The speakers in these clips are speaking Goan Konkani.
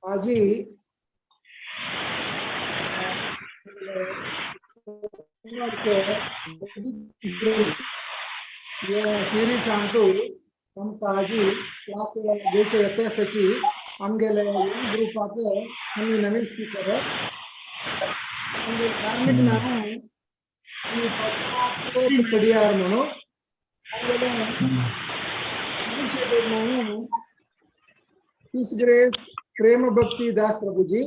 आजी सिरीज अंतू आमकां आजी क्लास घेवचे येताची आमगेले ग्रुपाक आमी नवे स्पीकर आमगे धार्मिक नाम ಈ ಪಡಿಯಾರ್ म्हणून आमगेले इनिशिएटेड म्हणून his grace प्रेम भक्ती दास प्रभुजी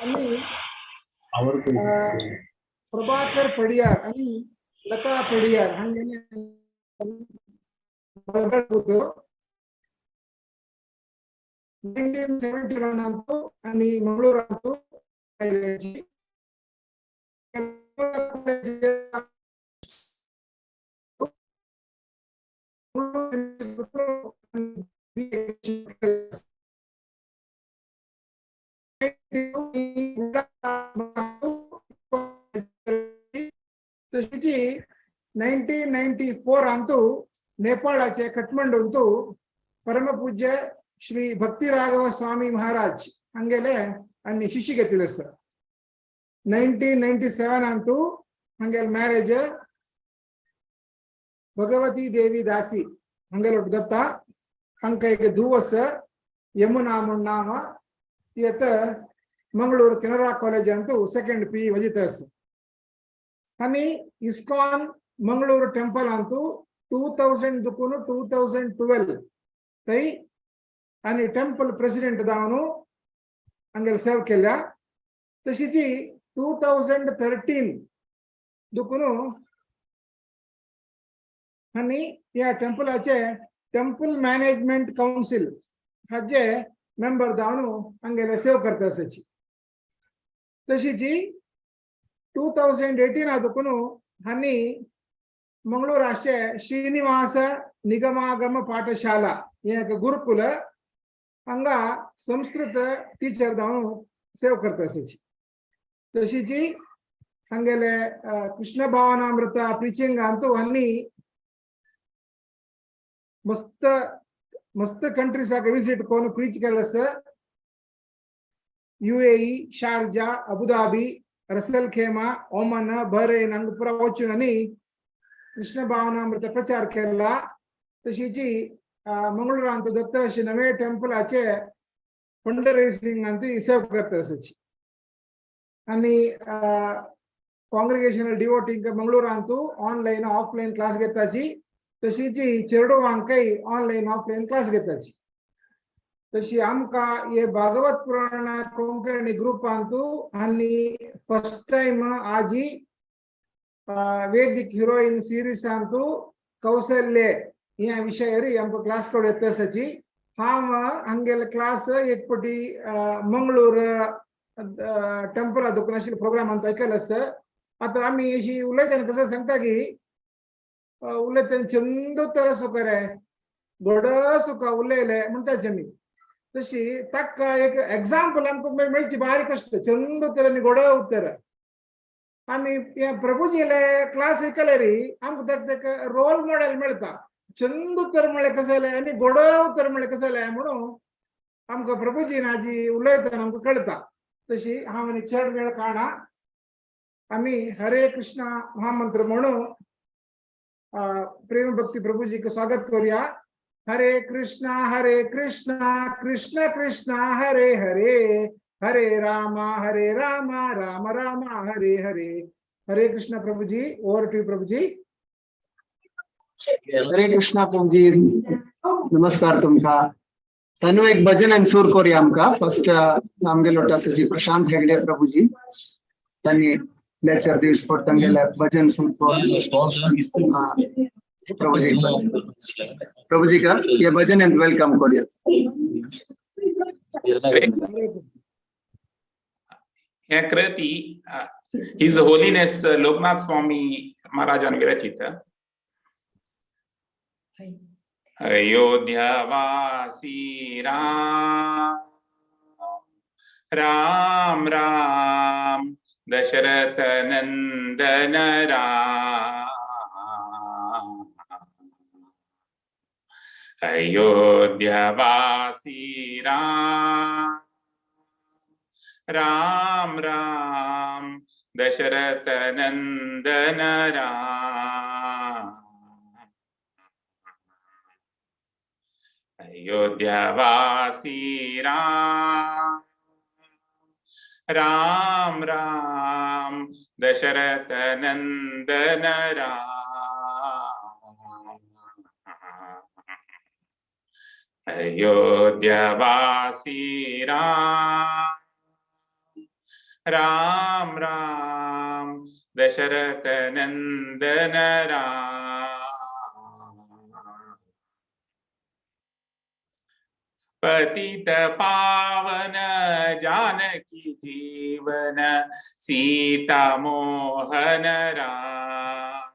आणि प्रभाकर पडियार आणि लता पडियार हांगेले 1971 अंतू आणि मंगळूर अंतू तशीच 1994 अंतू नेपाळाचे काठमांडूंतू परमपूज्य श्री भक्ती राघव स्वामी महाराज हांगेले आणि शिष्य घेतले सर. 1997 अंतू हांगेल मॅरेज भगवती देवी दासी हांगेल दत्ता हांकां धुवस यमुना म्हूण नाम येत Mangalore Canara college Antu second P वजितस. आणि इस्कॉन मंगळूर टेंपल अंतू 2000 दुकून 2012 तै आणि टेंपल प्रेसिडेंट जावन हांगेल सेव केल्या. तशीच 2013 दुकून आणि ह्या टेंपलाचे टेंपल मॅनेजमेंट काउन्सिल हाजे मेंबर जावन हांगेले सेव करता आसाची. तशीच 2018 दुकून हांणी मंगळूराचे श्रीनिवास निगमागम पाठशाला हे एक गुरुकुल हांगा संस्कृत टीचर जावन सेव करता आसाची. तशीच हांगेले कृष्ण भावनामृत प्रिचिंग अंतू हांणी मस्त मस्त कंट्रीसाक विजिट कोन प्रीच केलं sir. UAE, Sharjah, Abu Dhabi, Ras al Khaimah, Oman, Bahrain हांगा पुरा वचून आनी कृष्ण भावनामृत प्रचार केला. तशीच मंगळूरांत दत्त अशे नवे टेंपलाचे फंड रेसिंग अंतू सेव करता आसाची. आनी काँग्रिगेशनल डिवोटींक मंगळूरांतू ऑनलायन ऑफलायन क्लास घेताची. तशीच चेरडुवांकय ऑनलायन ऑफलायन क्लास घेताची. तशी आमकां हे भागवत पुराण कोंकणी ग्रुपांतू आनी फर्स्ट टायम आजी वेदिक हिरोईन सिरीसांतू कौशल्य ह्या विशयार आमकां क्लास कोड येता आसाची. हांव हांगेले क्लास एक पटी मंगळूर टेंपला दुकान आशिल्ले प्रोग्राम आमचो आयकलो आसा. आतां आमी अशी उलयतना कसं सांगता की उलयतना चंद तर सुका रे गोड सुका उलयले म्हणटाचे आमी. तशी ताका एक एग्जाम्पल आमकां मेळची बारीक कश्ट चंद तर आनी गोड उत्तर. आमी हे प्रभुजीले क्लास आयकले री आमकां ताका रोल मॉडेल मेळटा. चंद उत्तर म्हळ्यार कसं जालें आनी गोड उत्तर म्हळ्यार कसं जालें म्हणून आमकां प्रभुजीन आजी उलयतना आमकां कळटा. तशी हांव आनी चड वेळ काडना. आमी हरे कृष्णा महामंत्र म्हणून प्रेम भक्ती प्रभुजीक स्वागत करूया. हरे कृष्णा कृष्ण कृष्ण हरे हरे, हरे राम राम राम हरे हरे. हरे कृष्ण प्रभुजी, ओवर टू प्रभुजी. हरे कृष्णा प्रभुजी, नमस्कार तुमका. तनु एक भजन आणि सूर करूया आमका. फर्स्ट आमगेलो आसाची प्रशांत हेगडे प्रभुजी, त्यांनी लेक्चर दिवस पडटा तांगेले भजन सूर. प्रभुजी, प्रभुजी का ये भजन एंड welcome करूया. हे कृती his holiness Loknath Swami महाराजान विरचित. अयोध्यावासी राम राम राम दशरथ नंदन राम. अयोध्यावासी राम राम राम दशरथ नंदन राम। अयोध्यावासी राम राम राम दशरथ नंदन राम। अयोध्यावासी राम राम राम दशरथ नंदन राम। पतित पावन जानकी जीवन सीता मोहन राम।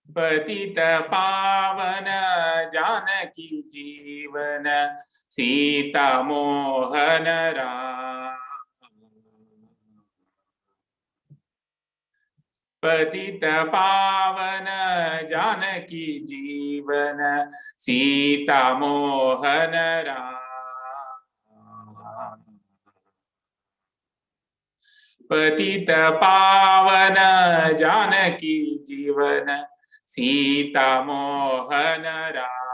पतित पावन जानकी जीवन सीता मोहन राम। पतित पावन जानकी जीवन सीता मोहन राम। पतित पावन जानकी जीवन सीता मोहन राम।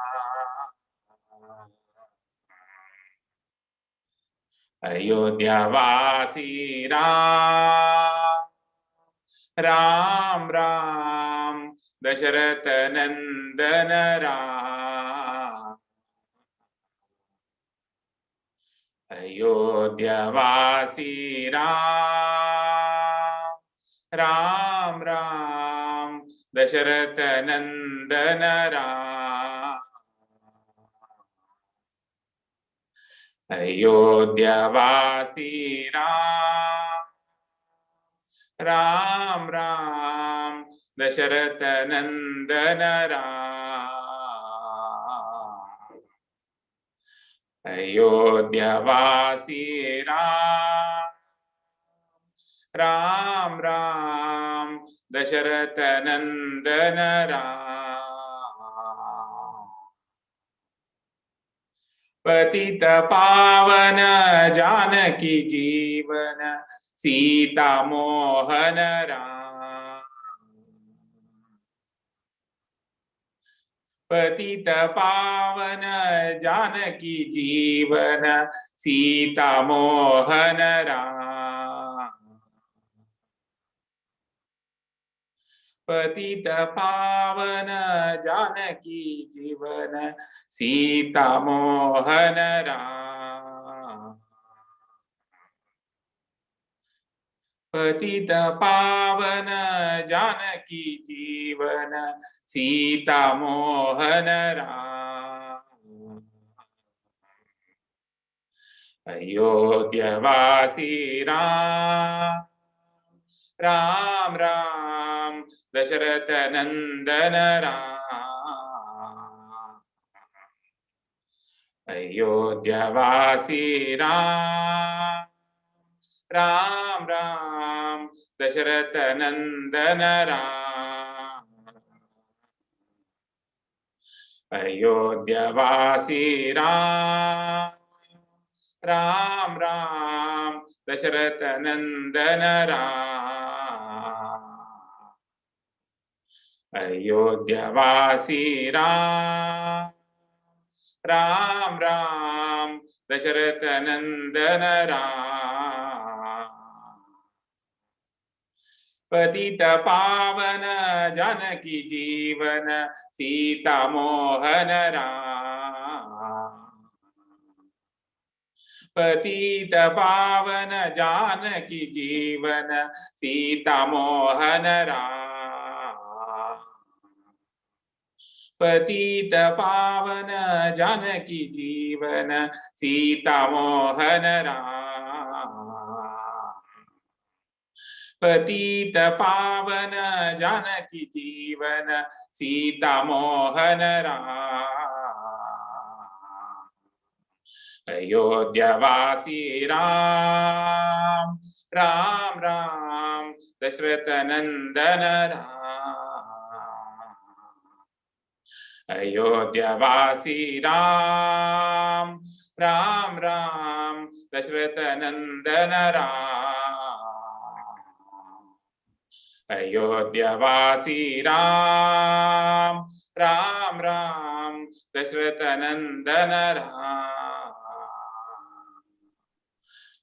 अयोध्यावासी राम राम राम दशरथ नंदन राम। अयोध्यावासी राम राम राम दशरथ नंदन राम। अयोध्यावासी राम राम राम दशरथ नंदन राम। अयोध्यावासी राम राम राम दशरथ नंदन राम। पतित पावन जानकी जीवन सीता मोहन राम। पतित पावन जानकी जीवन सीता मोहन राम। पतित पावन जानकी जीवन सीता मोहन राम। पतित पावन जानकी जीवन सीता मोहन राम। अयोध्यावासी राम राम राम दशरथ नंदन राम। अयोध्यावासी राम राम राम दशरथ नंदन राम। अयोध्यावासी राम राम राम दशरथ नंदन राम। अयोध्यावासी राम राम राम दशरथ नंदन राम। पतित पावन जानकी जीवन सीता मोहन राम। पतित पावन जानकी जीवन सीता मोहन राम। पतित पावन जानकी जीवन सीता मोहन राम। पतित पावन जानकी जीवन सीता मोहन राम। अयोध्यावासी राम राम राम दशरथ नंदन राम। अयोध्यावासी राम राम राम दशरथ नंदन राम। अयोध्यावासी राम राम राम दशरथ नंदन राम।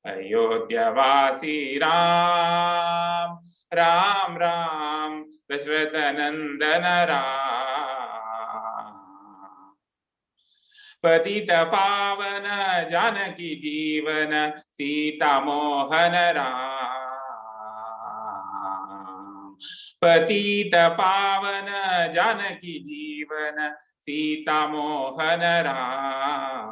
अयोध्यावासी राम राम राम दशरथ नंदन राम। पतित पावन जानकी जीवन सीता मोहन राम। पतित पावन जानकी जीवन सीता मोहन राम।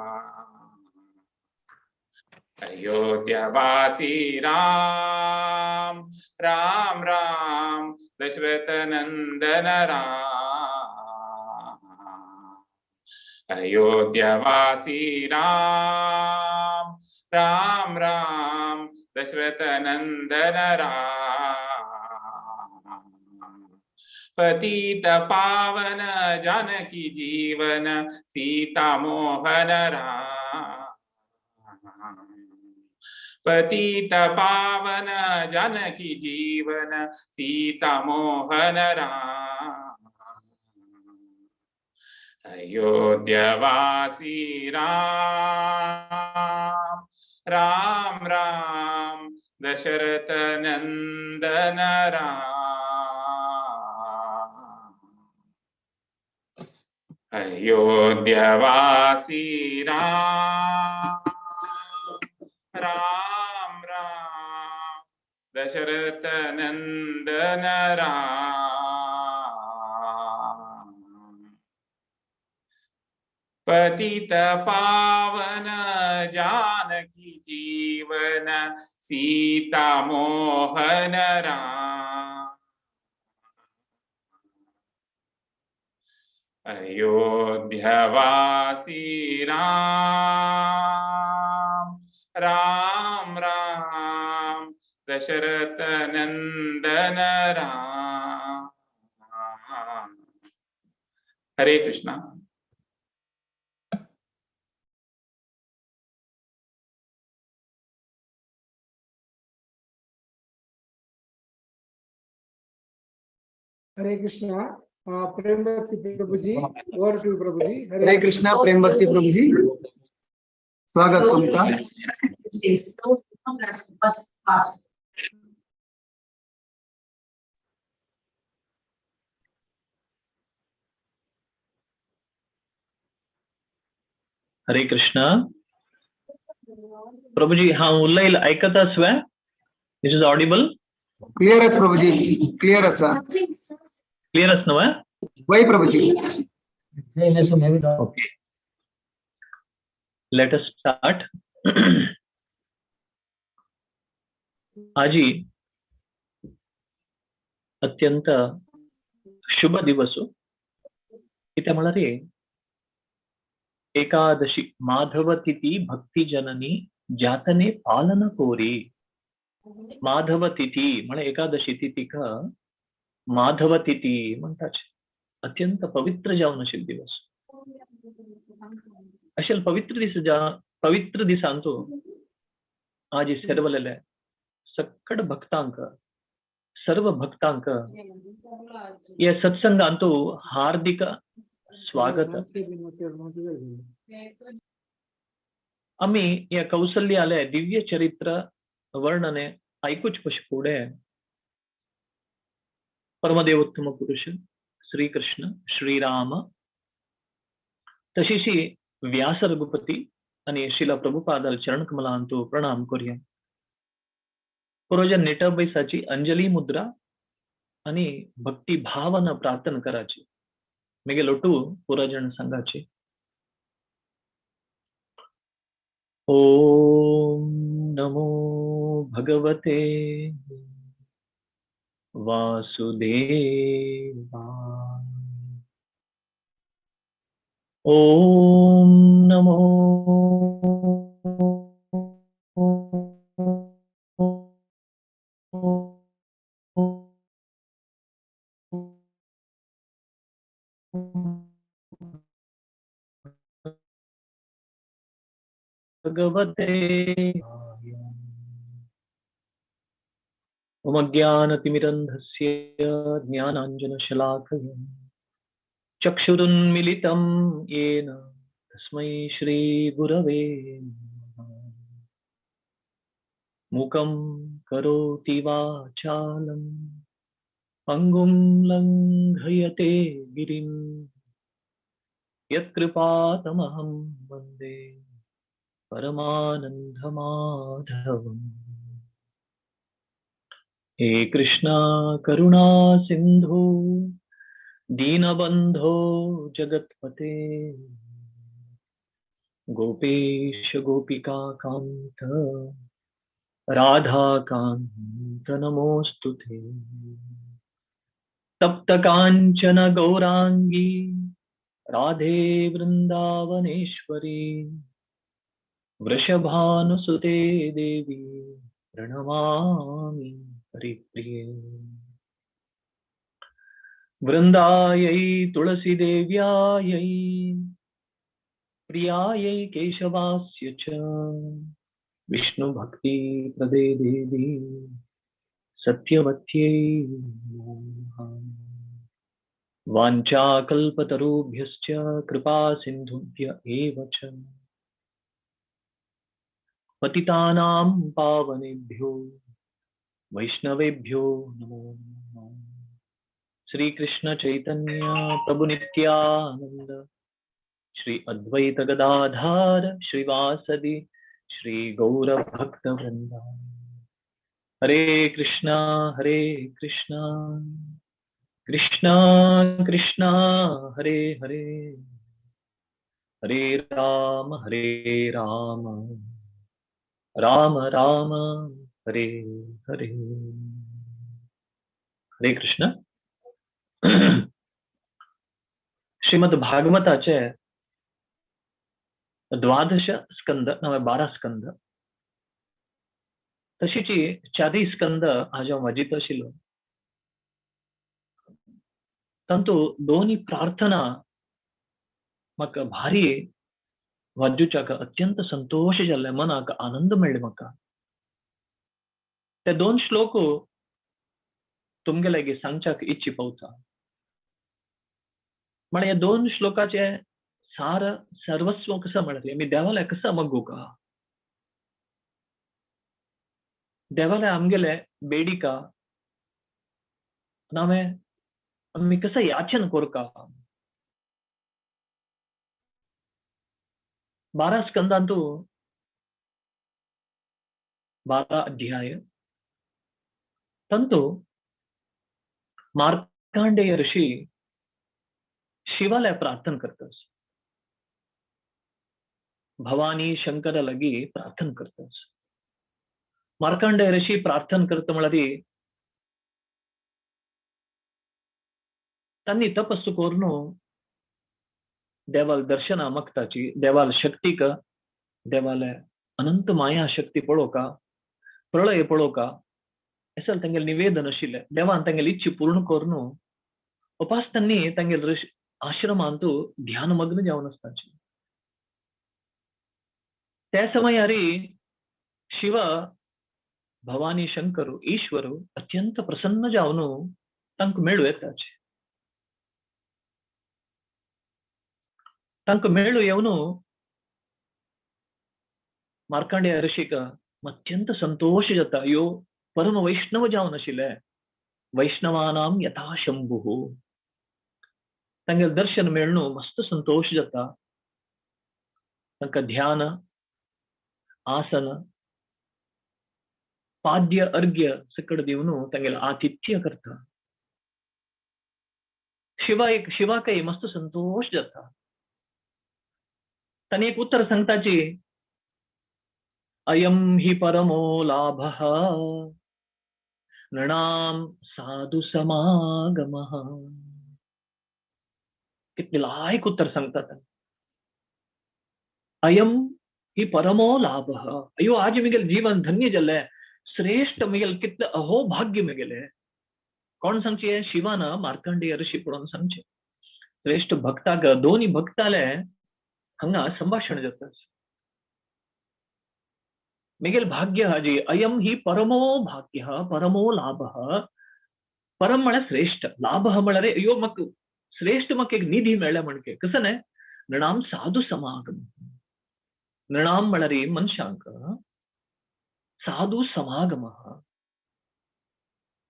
अयोध्यावासी राम राम राम दशरथ नंदन राम। अयोध्यावासी राम राम राम दशरथ नंदन राम। पतित पावन जानकी जीवन सीता मोहन राम। पतित पावन जानकी जीवन सीता मोहन राम। अयोध्यावासी राम राम राम दशरथ नंदन राम। अयोध्यावासी राम राम राम दशरथ नंदन राम। पतित पावन जानकी जीवन सीता मोहन राम। अयोध्यावासी राम राम राम दशरथ नंदन राम। हरे Krishna. Hare Krishna. Prem Bhakti Prabhuji, over to Prabhuji. Hare Krishna, Prem Bhakti Prabhuji, स्वागत तुमका। हरे कृष्णा प्रभुजी। हाँ उल्लैल ऐकत आसवे? This is audible? Clear आहे प्रभुजी, क्लिअर असा। क्लिअर आस नव्हे? वय Prabhuji. Okay, let us start. आजी अत्यंत शुभ दिवस कित्या म्हळ्यार एकादशी माधव तिथी भक्ती जननी जातने पालन कोरी। माधव तिथी म्हळ्यार एकादशी तिथीक माधव तिथी म्हणटाचे। अत्यंत पवित्र जावन आशिल्लो दिवस। अशेल पवित्र दीस पवित्र दिसांतू आज सेरवलेले सक्कड भक्तांक सर्व भक्तांक या सत्संगांतू हार्दिक स्वागत। आमी या कौसल्याले दिव्य चरित्र वर्णने ऐकूच पशी फुडें परमदेवोत्तम पुरुष श्रीकृष्ण श्रीराम तशीशी व्यास रघुपती आणि शिला प्रभुपादाल चरणकमलांतू प्रणाम करूया। पुरोजन नेट बैसाची अंजली मुद्रा आणि भक्ती भावना प्रार्थना कराची। मेगे लोटू पुरोजन संघाची। ओम नमो भगवते वासुदेवाय। ओम नमो भगवते ओम अज्ञानतिमिरन्धस्य ज्ञानाञ्जनशलाकया चक्षुरुन्मिलितं येन तस्मै श्रीगुरवे नमः। मूकं करोति वाचालं पङ्गुं लङ्घयते गिरिं यत्कृपातमहं वन्दे परमानन्दमाधवम्। हे कृष्णा करुणा सिन्धु दीनबन्धो जगत्पते गोपेश गोपिका कान्त राधाकान्त नमोऽस्तु ते। तप्त काञ्चन गौराङ्गी राधे वृन्दावनेश्वरी वृषभानुसुते देवी प्रणमामि हरिप्रिये। वृन्दायै तुलसीदेव्यायै प्रियायै केशवास्य च विष्णुभक्तिप्रदे देवी सत्यवत्यै नमः। वाञ्छाकल्पतरुभ्यश्च कृपासिन्धुभ्य एव च पतितानां पावनेभ्यो वैष्णवेभ्यो नमो नमः। श्री कृष्ण चैतन्य प्रभु नित्यानंद श्री अद्वैत गदाधार श्रीवासदि श्री गौर भक्त वृंद। हरे कृष्णा कृष्णा कृष्णा हरे हरे, हरे राम राम राम हरे हरे। हरे कृष्ण। श्रीमद भागवताचे द्वादश स्कंद नाव 12 स्कंद तशीची चारय स्कंद आज हांव वाजीत आशिल्लो। तांतू दोनी प्रार्थना म्हाका भारी वाजुच्याक अत्यंत संतोष जाल्ले, मनाक आनंद मेळ्ळे म्हाका। ते दोन श्लोक तुमगे लागीं सांगच्याक इच्छी पावता। म्हळ्यार ह्या दोन श्लोकाचे सार सर्वस्व कसं म्हणले मी देवाला कसं मगू का, देवाला आमगेले बेडिका नावे आमी कसं याचन कोरका। 12 स्कंदांतू 12 अध्याय तंतु मार्कांडेय ऋषी शिवालय प्रार्थना करतस, भवानी शंकर लगी प्रार्थना करतस। मार्कांडेय ऋषी प्रार्थना करत म्हळ्यार तांणी तपस्सु करून देवाल दर्शना मगताची, देवाल शक्तीक, देवाल अनंत माया शक्ती पळोवका, प्रळय पळोवका असेल तांगेले निवेदन आशिल्लें। देवान तांगेली इच्छा पूर्ण करून उपास तांणी तांगेले ऋषी आश्रमांतू ध्यानमग्न जावन आसताची। त्या समयारी शिव भवानी शंकर ईश्वर अत्यंत प्रसन्न जावन तांकां मेळूं येताचे। तांकां मेळूं येवन मार्कांडेय ऋषीक अत्यंत संतोष जाता। यो परम वैष्णव जावन आशिल्ले, वैष्णवानां यथा शंभुः। तांगेलें दर्शन मेळून मस्त संतोष जाता। तांकां ध्यान आसन पाद्य अर्घ्य सकड दिवन तांगेलें आतिथ्य करता। शिवाकय मस्त संतोष जाता। तांणी एक उत्तर सांगताची, अयं हि परमो लाभः नृणां साधु समागमः। कितले लायक उत्तर सांगतात। अयं हि परमो लाभः, अयो आज मिगेल जीवन धन्य जाल्लें, श्रेष्ठ मिगेल कितले अहो भाग्य मिगेले। कोण सांगचे? शिवान मार्कंडेय ऋषी पळोवन सांगचे। श्रेष्ठ भक्ताक दोनी भक्ताले हांगा संभाषण जाता। मेगेल भाग्य हाजी अयम ही परमो भाग्य परमो लाभ. परम म्हळ्यार श्रेष्ठ, लाभ म्हळ्यार यो म्हाका श्रेष्ठ म्हाका एक निधी मेळ्ळ्या म्हणके कसं न्हय. नृणाम साधू समागम, नृणाम म्हळ्यार मनशांक साधू समागम.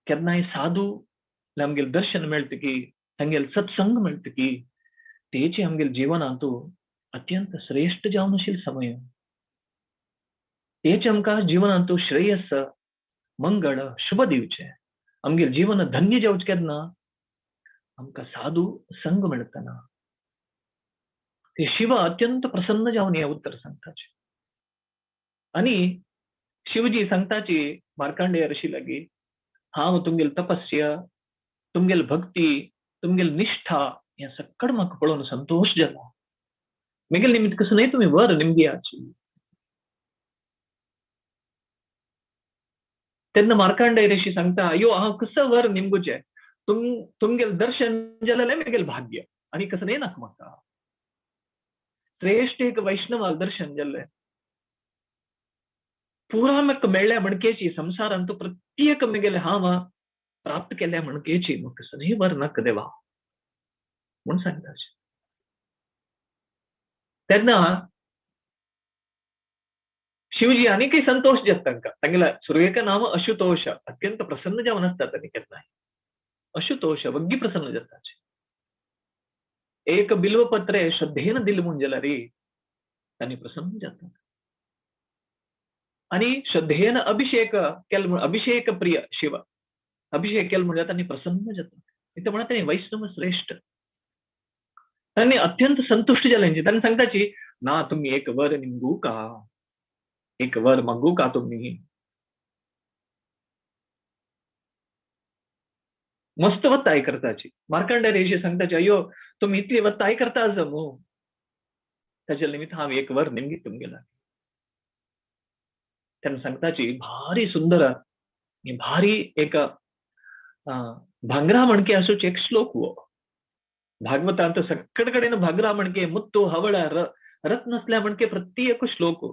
केन्नाय साधू आमगेले दर्शन मेळटकी, तांगेले सत्संग मेळटकी, तेचे आमगेले जिवनांतू अत्यंत श्रेष्ठ जावन आशिल्लो समय. तेचे आमकां जिवनांतू श्रेयस मंगळ शुभ दिवचे, आमगेले जीवन धन्य जावचें केन्ना आमकां साधू संग मेळटना. ते शिव अत्यंत प्रसन्न जावन हें उत्तर सांगताचे. आनी शिवजी सांगताची मार्कांडेय ऋषी लागीं, हांव तुमगेले तपस्या, तुमगेले भक्ती, तुमगेले निष्ठा हें सक्कड म्हाका पळोवन संतोश जाला. मेगेले निमित्त कसं न्हय तुमी वर निमगियाची. तेन्ना मार्कांडेय ऋषी सांगता, अयो हांव कसं वर निमगुचें, तुमगेले दर्शन जालें मेगेले भाग्य आनी कसं न्हय नाका म्हाका. श्रेष्ठ एक वैष्णवाक दर्शन जालें, पुरा म्हाका मेळ्ळ्या म्हणकेची, संसारांत प्रत्येक मेगेले हांव प्राप्त केल्या म्हणकेची, म्हाका कसं न्हय वर नाका देवा म्हूण सांगता. तेन्ना शिवजी आनीकय संतोष जाता तांकां. तांगेल्या सुरवेक नांव अशुतोष, अत्यंत प्रसन्न जावन आसता तांणी केन्नाय. अशुतोष वग्गी प्रसन्न जाता. एक बिल्वपत्रे श्रद्धेन दिल म्हूण जाल्यार तांणी प्रसन्न जाता. आनी श्रद्धेन अभिषेक केल म्हूण, अभिषेक प्रिय शिव, अभिषेक केल म्हूण तांणी प्रसन्न जाता. इतलें म्हणल्यार तांणी वैष्णव श्रेष्ठ, तांणी अत्यंत संतुश्ट जालें. तांणी सांगताची ना तुमी एक वर निमगू का, एक वर मागू का तुमी. मस्त वत्ताय करताची. मार्कांडेय ऋषी सांगताची, अयो तुमी इतली वत्ताय करता जमू, ताच्या निमित्त हांव एक वर निमगी तुमगेला. तेन्ना सांगताची भारी सुंदर भारी एक भांगरा म्हणके आसूचे एक श्लोक हो. भागवतांत सक्कड कडेन भांगरा म्हणके मुत्तू हवळ रत्न असल्या म्हणके प्रत्येक श्लोक.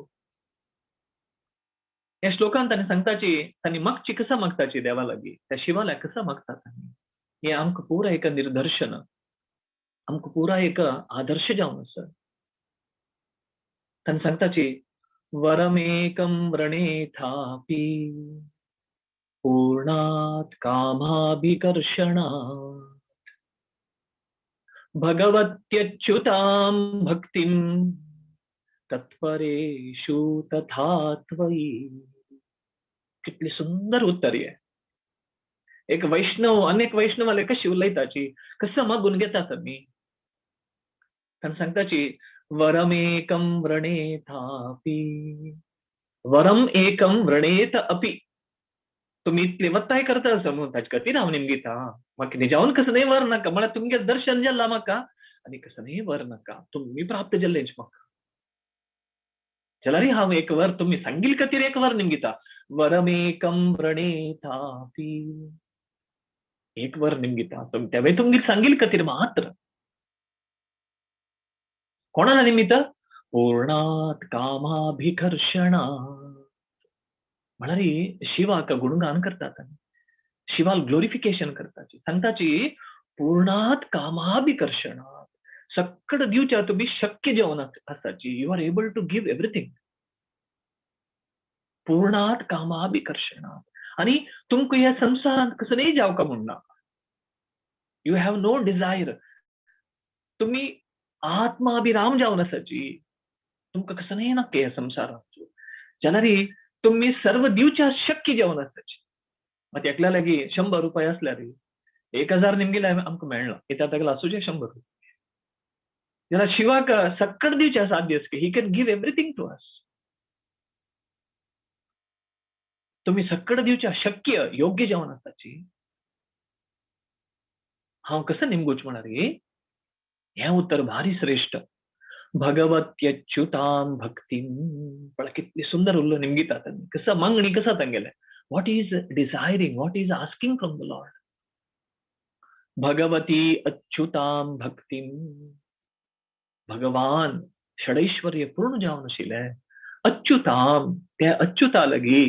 ह्या श्लोकान तांणी सांगताची तांणी मागची कसा मागताची देवा लागीं, त्या शिवाला कसा मागता तांणी, हें आमकां पुरा एक निर्दर्शन, आमकां पुरा एक आदर्श जावन आसा. तांणी सांगताची वरमेकं व्रणेथापि पूर्णात् कामाभिकर्षणात् भगवत्यच्युतां भक्तिं तत्परेषु तथा त्वयि. कितली सुंदर उत्तर हे. एक वैष्णव अनेक वैष्णवाले कशी उलयताची, कसं मागून घेता तुमी. तांणी सांगताची वरमेकं व्रणेथापि, वरम एकं व्रणेत अपि. तुमी इतले वत्ताय करता आसा म्हणून ताचे खातीर हांव निमगिता, म्हाका निजावन कसं न्हय वर नाका, म्हळ्यार तुमगें दर्शन जालां म्हाका आनी कसं न्हय वर नाका, तुमी प्राप्त जाल्लें म्हाका, जाल्यार हांव एक वर तुमी सांगील खातीर एक वर निमगिता. वरमेकं व्रणेथापि, एक वर निमगिता तेवय तुमगें सांगील खातीर मात्र. कोणाला निमित्त? पूर्णात् कामाभिकर्षणात्. म्हळ्यार शिवाक गुणगान करतात, शिवाक ग्लोरिफिकेशन करताची. सांगताची पूर्णात् कामाभिकर्षणात्, सक्कड दिवच्या तुमी शक्य जेवन आसाची, you are able to give everything. पूर्णात् कामाभिकर्षणात्, आनी तुमकां ह्या संवसारांत कसं न्हय जावका म्हणना, you have no Dzire, तुमी आत्माभिराम जावन आसाची, तुमकां कसं न्हय नाका ह्या संवसारांत, जाल्यार तुमी सर्व दिवच्या शक्य जावन आसाची. आतां एकल्या लागीं 100 रुपया आसल्यार 1000 निमगिल्यार आमकां मेळना, कित्याक ताका आसूचे 100 रुपया. जाल्यार शिवाक सक्कड दिवचें साध्य आसा, he can give everything to us. तुमी सक्कड दिवच्या शक्य योग्य जावन आसाची. हांव कसं निमगूच म्हळ्यार हें उत्तर भारी श्रेष्ठ. भगवत्यच्युतां भक्तीं, पळय कितली सुंदर उरलो निमगिता तांणी, कसं मागणी कसा तांगेलें, what is desiring, what is asking from the lord. Bhagavati अच्युतां भक्तीं, भगवान षडैश्वर्य पूर्ण जावन आशिल्लें अच्युताम ते अच्युता लगी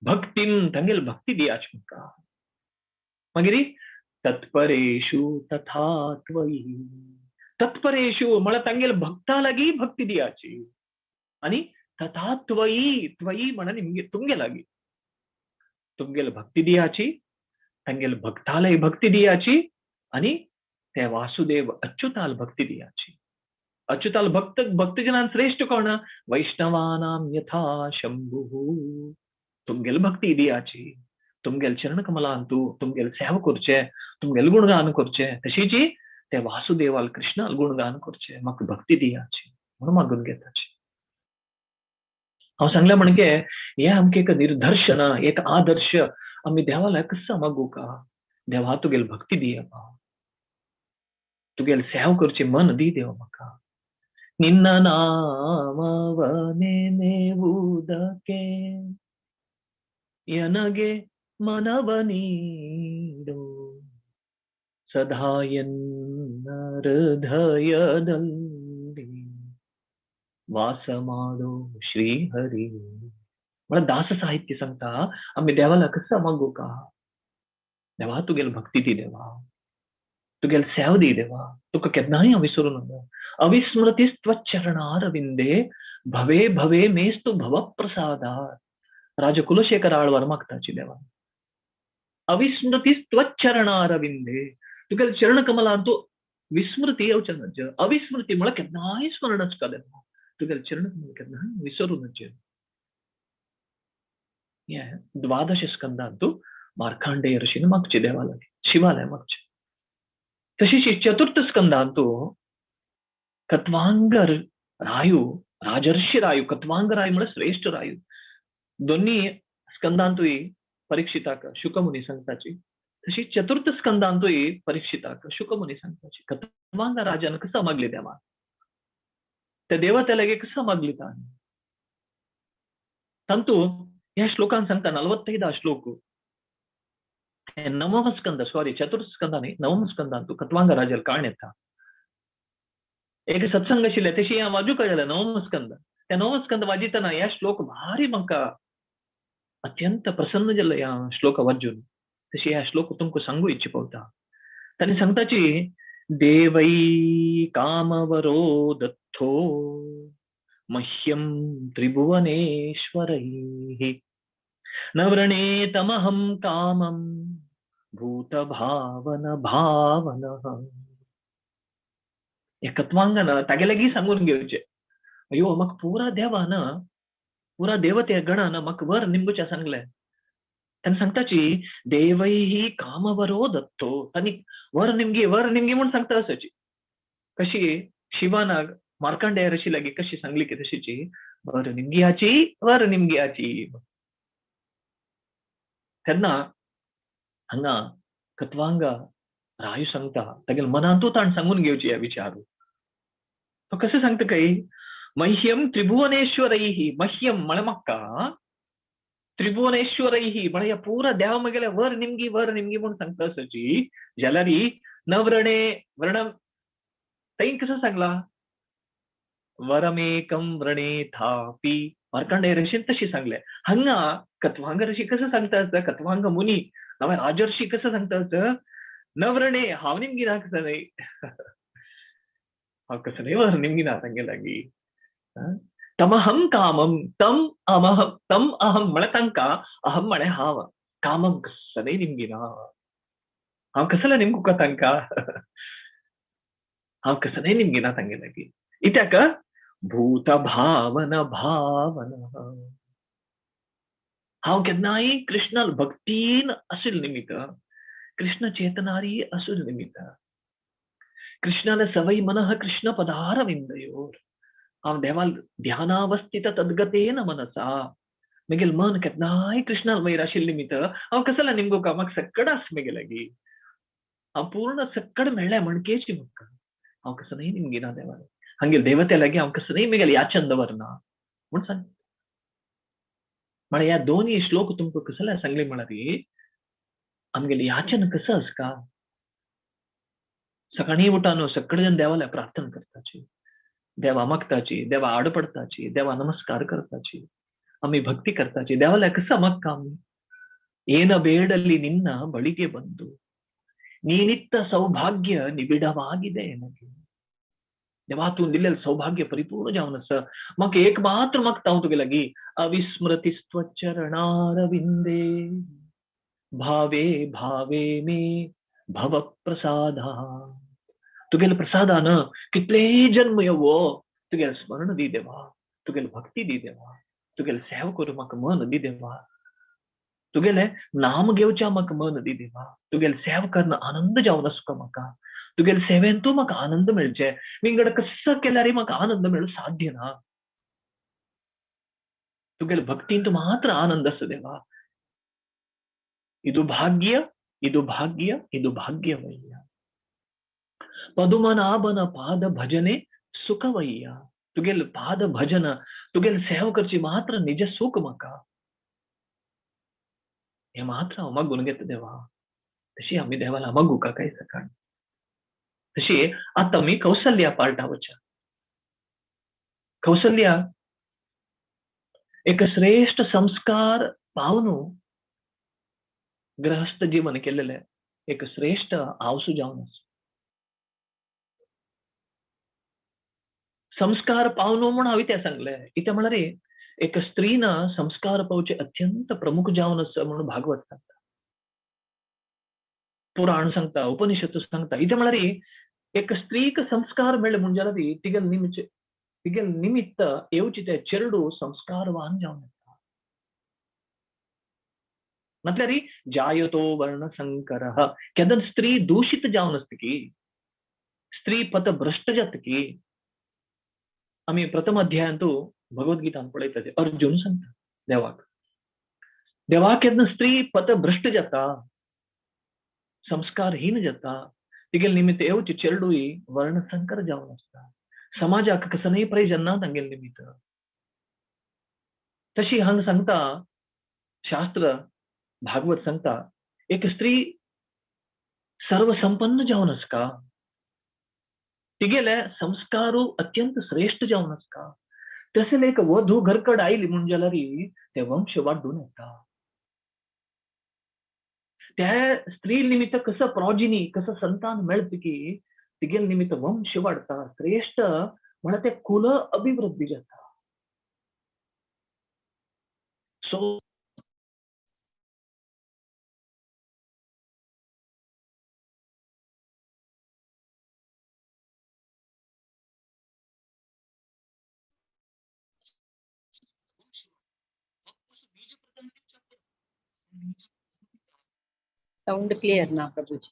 भक्तीम तांगेल भक्ती दियाच म्हाका. मागीर तत्परेषु तथा त्वयि, तत्परेषु म्हळ्यार तांगेल भक्ता लागी भक्ती दियाची आनी तथा त्वयि, त्वयि म्हळ्यार निमगे तुमगे लागी तुमगेल भक्ती दियाची, तांगेल भक्तालय भक्ती दियाची आनी ते वासुदेव अच्युताल भक्ती दियाची. अच्युताल भक्त भक्तजनान श्रेष्ठ कोण? वैष्णवानां यथा शंभु. तुमगेल भक्ती दियाची, तुमगेल चरण कमलांतु तुमगेल सेवा करचे, तुमगेल गुणगान करचे, तशीची ते वासुदेवाल कृष्णाल गुणगान करचे, म्हाका भक्ती दियाची म्हणून मागून घेताची. हांव सांगलें म्हणजे हे आमकां एक निर्दर्शन, एक आदर्श. आमी देवाला कसो मागू का, देवा तुगेल भक्ती दी म्हाका, तुगेल सेवा करचे मन दी देवा म्हाका. निन्न नामवने नेವುदಕ್ಕೆ ಎನಗೆ ಮನವ ನೀಡು ಸದಾ ಎನ್ನ ಹೃದಯದಲ್ಲಿ ವಾಸ ಮಾಡೋ ಶ್ರೀಹರಿ. म्हळ्यार दास साहित्य सांगता आमी देवाला कसो मागू का, देवा तुगेल भक्ती दी देवा, तुगेल सेव दी देवा, तुका केन्नाय हांव विसरूं नाका. अविस्मृतिस्त्वच्चरणारविंदे भवे भवे मेस्तु भवप्रसादात्. राजा कुलशेखर आळवार मागताची देवा अविस्मृतिस्त्वच्चरणारविंदे, तुगेल चरण कमलांतु विस्मृती येवचें नज. अविस्मृती म्हळ्यार केन्नाय स्मरण आसता देवा, तुगेल चरण कमल केन्नाय विसरूं नज. हे द्वादश स्कंदांतु मार्कांडेय ऋषीन मागचे देवा लागीं, शिवालय मागचे. तशीच चतुर्थ स्कंदांतु कत्वांग रायू, राजर्षी रायू, कत्वांग रायू म्हळ्यार श्रेष्ठ रायू. दोन्ही स्कंदांतूय परीक्षिताक शुकमुनी सांगताची, तशी चतुर्थ स्कंदांतूय परीक्षिताक शुकमुनी सांगताची. कत्वांग राजान कसं मागली देवा, त्या देवते लागी कसं मागली ताणें. तांतू ह्या श्लोकान सांगता 45 श्लोक, नवम स्कंद, सॉरी चतुर्थ स्कंद न्ही, नवम स्कंदांतु कत्वांग राजाल काण येता. एक सत्संग आशिल्ले तशी हांव वाजूंक जालें नवम स्कंद. त्या नवम स्कंद वाजितना ह्या श्लोक भारी म्हाका अत्यंत प्रसन्न जाल्लो ह्या श्लोक वाजून. तशी ह्या श्लोक तुमकां सांगू इच्छी पावता. ताणें सांगताची देवै कामवरो दत्तो मह्यं त्रिभुवनेश्वरैः न व्रणे तमहं कामं भूतभावन भावनः. हे कत्वांगन तागे लागीं सांगून घेवचें, अयो म्हाका पुरा देवान पुरा देवते गणान म्हाका वर निमगुचें सांगलें. ताणें सांगताची देवैः कामवरो दत्तो, तांणी वर निमगी वर निमगी म्हूण सांगता आसाची. कशी शिवानाक मार्कंडेय ऋषी लागीं कशी सांगली की तशीची वर निमगियाची वर निमगियाची. तेन्ना हांगा कत्वांग रायू सांगता तागेल्या मनांतू ताणें सांगून घेवची ह्या विचार. तो कशें सांगता काय, मह्यं त्रिभुवनेश्वरैः, मह्यं म्हळ्यार म्हाका, त्रिभुवनेश्वरैः म्हळ्यार ह्या पुरा देवा म्हगेल्या वर निमगी वर निमगी म्हूण सांगता आसाची. जाल्यार न व्रणे व्रण थंय कसो सांगला वरमेकं व्रणेथापि, मार्कंडेय ऋषीन तशी सांगलें. हांगा कत्वांग ऋषी कसो सांगता आसता, कत्वांग मुनी नाल्यार राजर्षी कसो सांगता आसता, न व्रणे हांव निमगी ना कसो न्हय, हांव कसो न्हय वर निमगी ना तांगे लागीं. तमहं कामं, तम अमहं, तम अहं म्हळ्यार तांकां, अहं म्हळ्यार हांव, कामं कसो न्हय निमगी ना, हांव कसलें निमगू तांकां, हांव कसो न्हय निमगी ना तांगे लागीं. कित्याक भूतभावन भावन, हांव केन्नाय कृष्णाल भक्तीन आशिल्ले निमित्त, कृष्ण चेतनारी आशिल्ले निमित्त, कृष्णाले सवय मनः कृष्ण पदारविंदयोर, हांव देवाल ध्यानावस्थित तद्गतेन मनसा, म्हगेलें मन केन्नाय कृष्णाल वयर आशिल्ले निमित्त हांव कसलें निमगो का म्हाका सक्कड आस म्हगे लागीं, हांव पूर्ण सक्कड मेळ्ळें म्हणकेची म्हाका, हांव कसो न्हय निमगिना देवाले, हांगेले देवते लागीं हांव कसो न्हय म्हगेलें याचन दवरना म्हूण सांग. म्हळ्यार ह्या दोनूय श्लोक तुमकां कसले सांगले म्हळ्यार आमगेलें याचन कसो आसता. सकाळीं उठान सगळे जण देवाला प्रार्थना करताची, देवा मागताची, देवा आड पडताची, देवा नमस्कार करताची, आमी भक्ती करताची. देवाला कसं मागता आमी? ಏನ ಬೇಡಲಿ ನಿನ್ನ ಬಳಿಗೆ ಬಂದು, ನೀನಿತ್ತ ಸೌಭಾಗ್ಯ ನಿಬಿಡವಾಗಿದೆ ನನಗೆ. देवा तूं दिल्लें सौभाग्य परिपूर्ण जावन आसा, म्हाका एक मात्र मागता हांव तुगे लागीं, अविस्मृतिस्त्वच्चरणारविंदे भावे भावे मे भव प्रसादा. तुगेले प्रसादान कितलेय जन्म येवो तुगेलें स्मरण दी देवा, तुगेले भक्ती दी देवा, तुगेले सेवा करूं म्हाका मन दी देवा, तुगेले नाम घेवच्या म्हाका मन दी देवा, तुगेले सेवा करून आनंद जावन आसका म्हाका, तुगेले सेवेन तूं म्हाका आनंद मेळचे, विंगड कसो केल्यार म्हाका आनंद मेळूं साध्य ना, तुगेले भक्तीन तूं मात्र आनंद आसा देवा. ಇದು ಭಾಗ್ಯ, ಇದು ಭಾಗ್ಯ, ಇದು ಭಾಗ್ಯವಯ್ಯ. ಪದುಮನಾಭನ ಪಾದ ಭಜನೆ ಸುಖವಯ್ಯ. तुगेल पाद भजन, तुगेल सेवा करची मात्र निज सुख म्हाका, हे मात्र हांव मागून घेता देवा. तशी आमी देवाला मागू का काय सकाळ? तशी आतां आमी कौसल्या पार्टा वच्या. कौसल्या एक श्रेष्ठ संस्कार पावनु गृहस्थ जीवन केलेले एक श्रेष्ठ आवसू जावन आसा. संस्कार पावनो म्हूण हांवें तें सांगलें. इतें म्हळ्यार एक स्त्रीन संस्कार पावचे अत्यंत प्रमुख जावन आसा म्हणून भागवत सांगता, पुराण सांगता, उपनिषद सांगता. इतें म्हळ्यार एक स्त्रीक संस्कार मेळ्ळे म्हूण जाल्यार तिगेल निमित्त, तिगेल निमित्त येवचे ते चेरडू संस्कारवान जावन येता. म्हटल्यार जायतो वर्ण संकर. केन्ना स्त्री दूषित जावन आसता की, स्त्री पथ भ्रष्ट जाता की, आमी प्रथम अध्यायांतू भगवद्गीतान पळयता अर्जुन सांगता देवाक, देवाक केन्ना स्त्री पथ भ्रष्ट जाता, संस्कारहीन जाता, तिगेल निमित्त येवचे चेरडूय वर्णसंकर जावन आसता, समाजाक कसनय प्रयोजन ना तांगेले निमित्त. तशी हांगा सांगता शास्त्र भागवत सांगता, एक स्त्री सर्वसंपन्न जावन आसका, तिगेले संस्कारू अत्यंत श्रेष्ठ जावन आसका, तशें एक वधू घरकड आयली म्हूण जाल्यार ते वंश वाडून येता. त्या स्त्री निमित्त कसो प्रोजिनी, कसो संतान मेळटा की तिगेले निमित्त वंश वाडटा, श्रेष्ठ म्हळ्यार ते कुल अभिवृद्धी जाता. सो साउंड क्लियर ना प्रभुजी.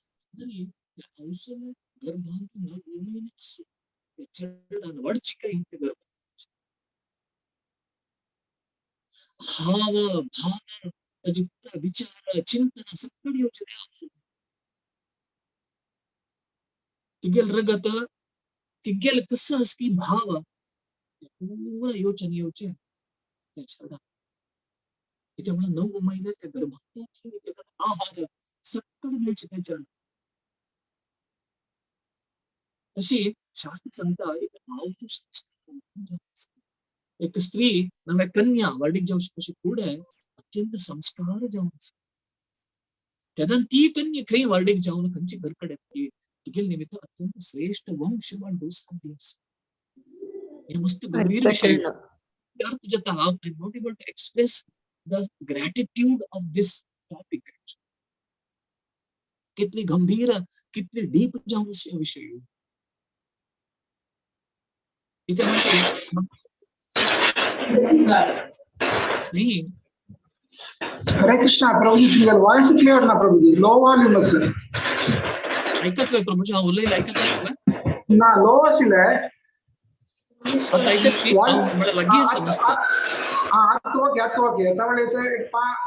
भाव भाव ताजी विचार चिंतन सगळं येवचें तें. तिगेल रगत तिगेल कसं आसकी भाव पूर्ण योचन येवचें त्या चेरडान. त्यामुळे 9 महिने त्या गर्भात आहार सगळं मेळचें त्या चेरडान. तशी शास्त्र सांगता एक आवसू एक स्त्री नव्या कन्या वाडीक जावचे कशी फुडें अत्यंत संस्कार जावन आसा. तेन्ना ती कन्या खंय वाडीक जावन खंयचे घरकडेन येतली, तिगेले निमित्त अत्यंत श्रेष्ठ वंश वाडूंक साध्य आसा. हे मस्त गंभीर विषय. अर्थ जाता I am not able to express the gratitude of this topic. कितली गंभीर, कितली डीप जावन आसा विषय. इथे नाही. हरे कृष्णा प्रभुजी, तुमचं वॉइस क्लिअर ना प्रभुजी, लो वॉल्यूम आसा. ऐकत वय प्रभुजी, हांव उलयलें ऐकत आसा ना, लो आशिल्लें. आतां ऐकत की म्हळ्यार लागीं आसा मस्त. आतां ओके, आतां ओके. आतां म्हणल्यार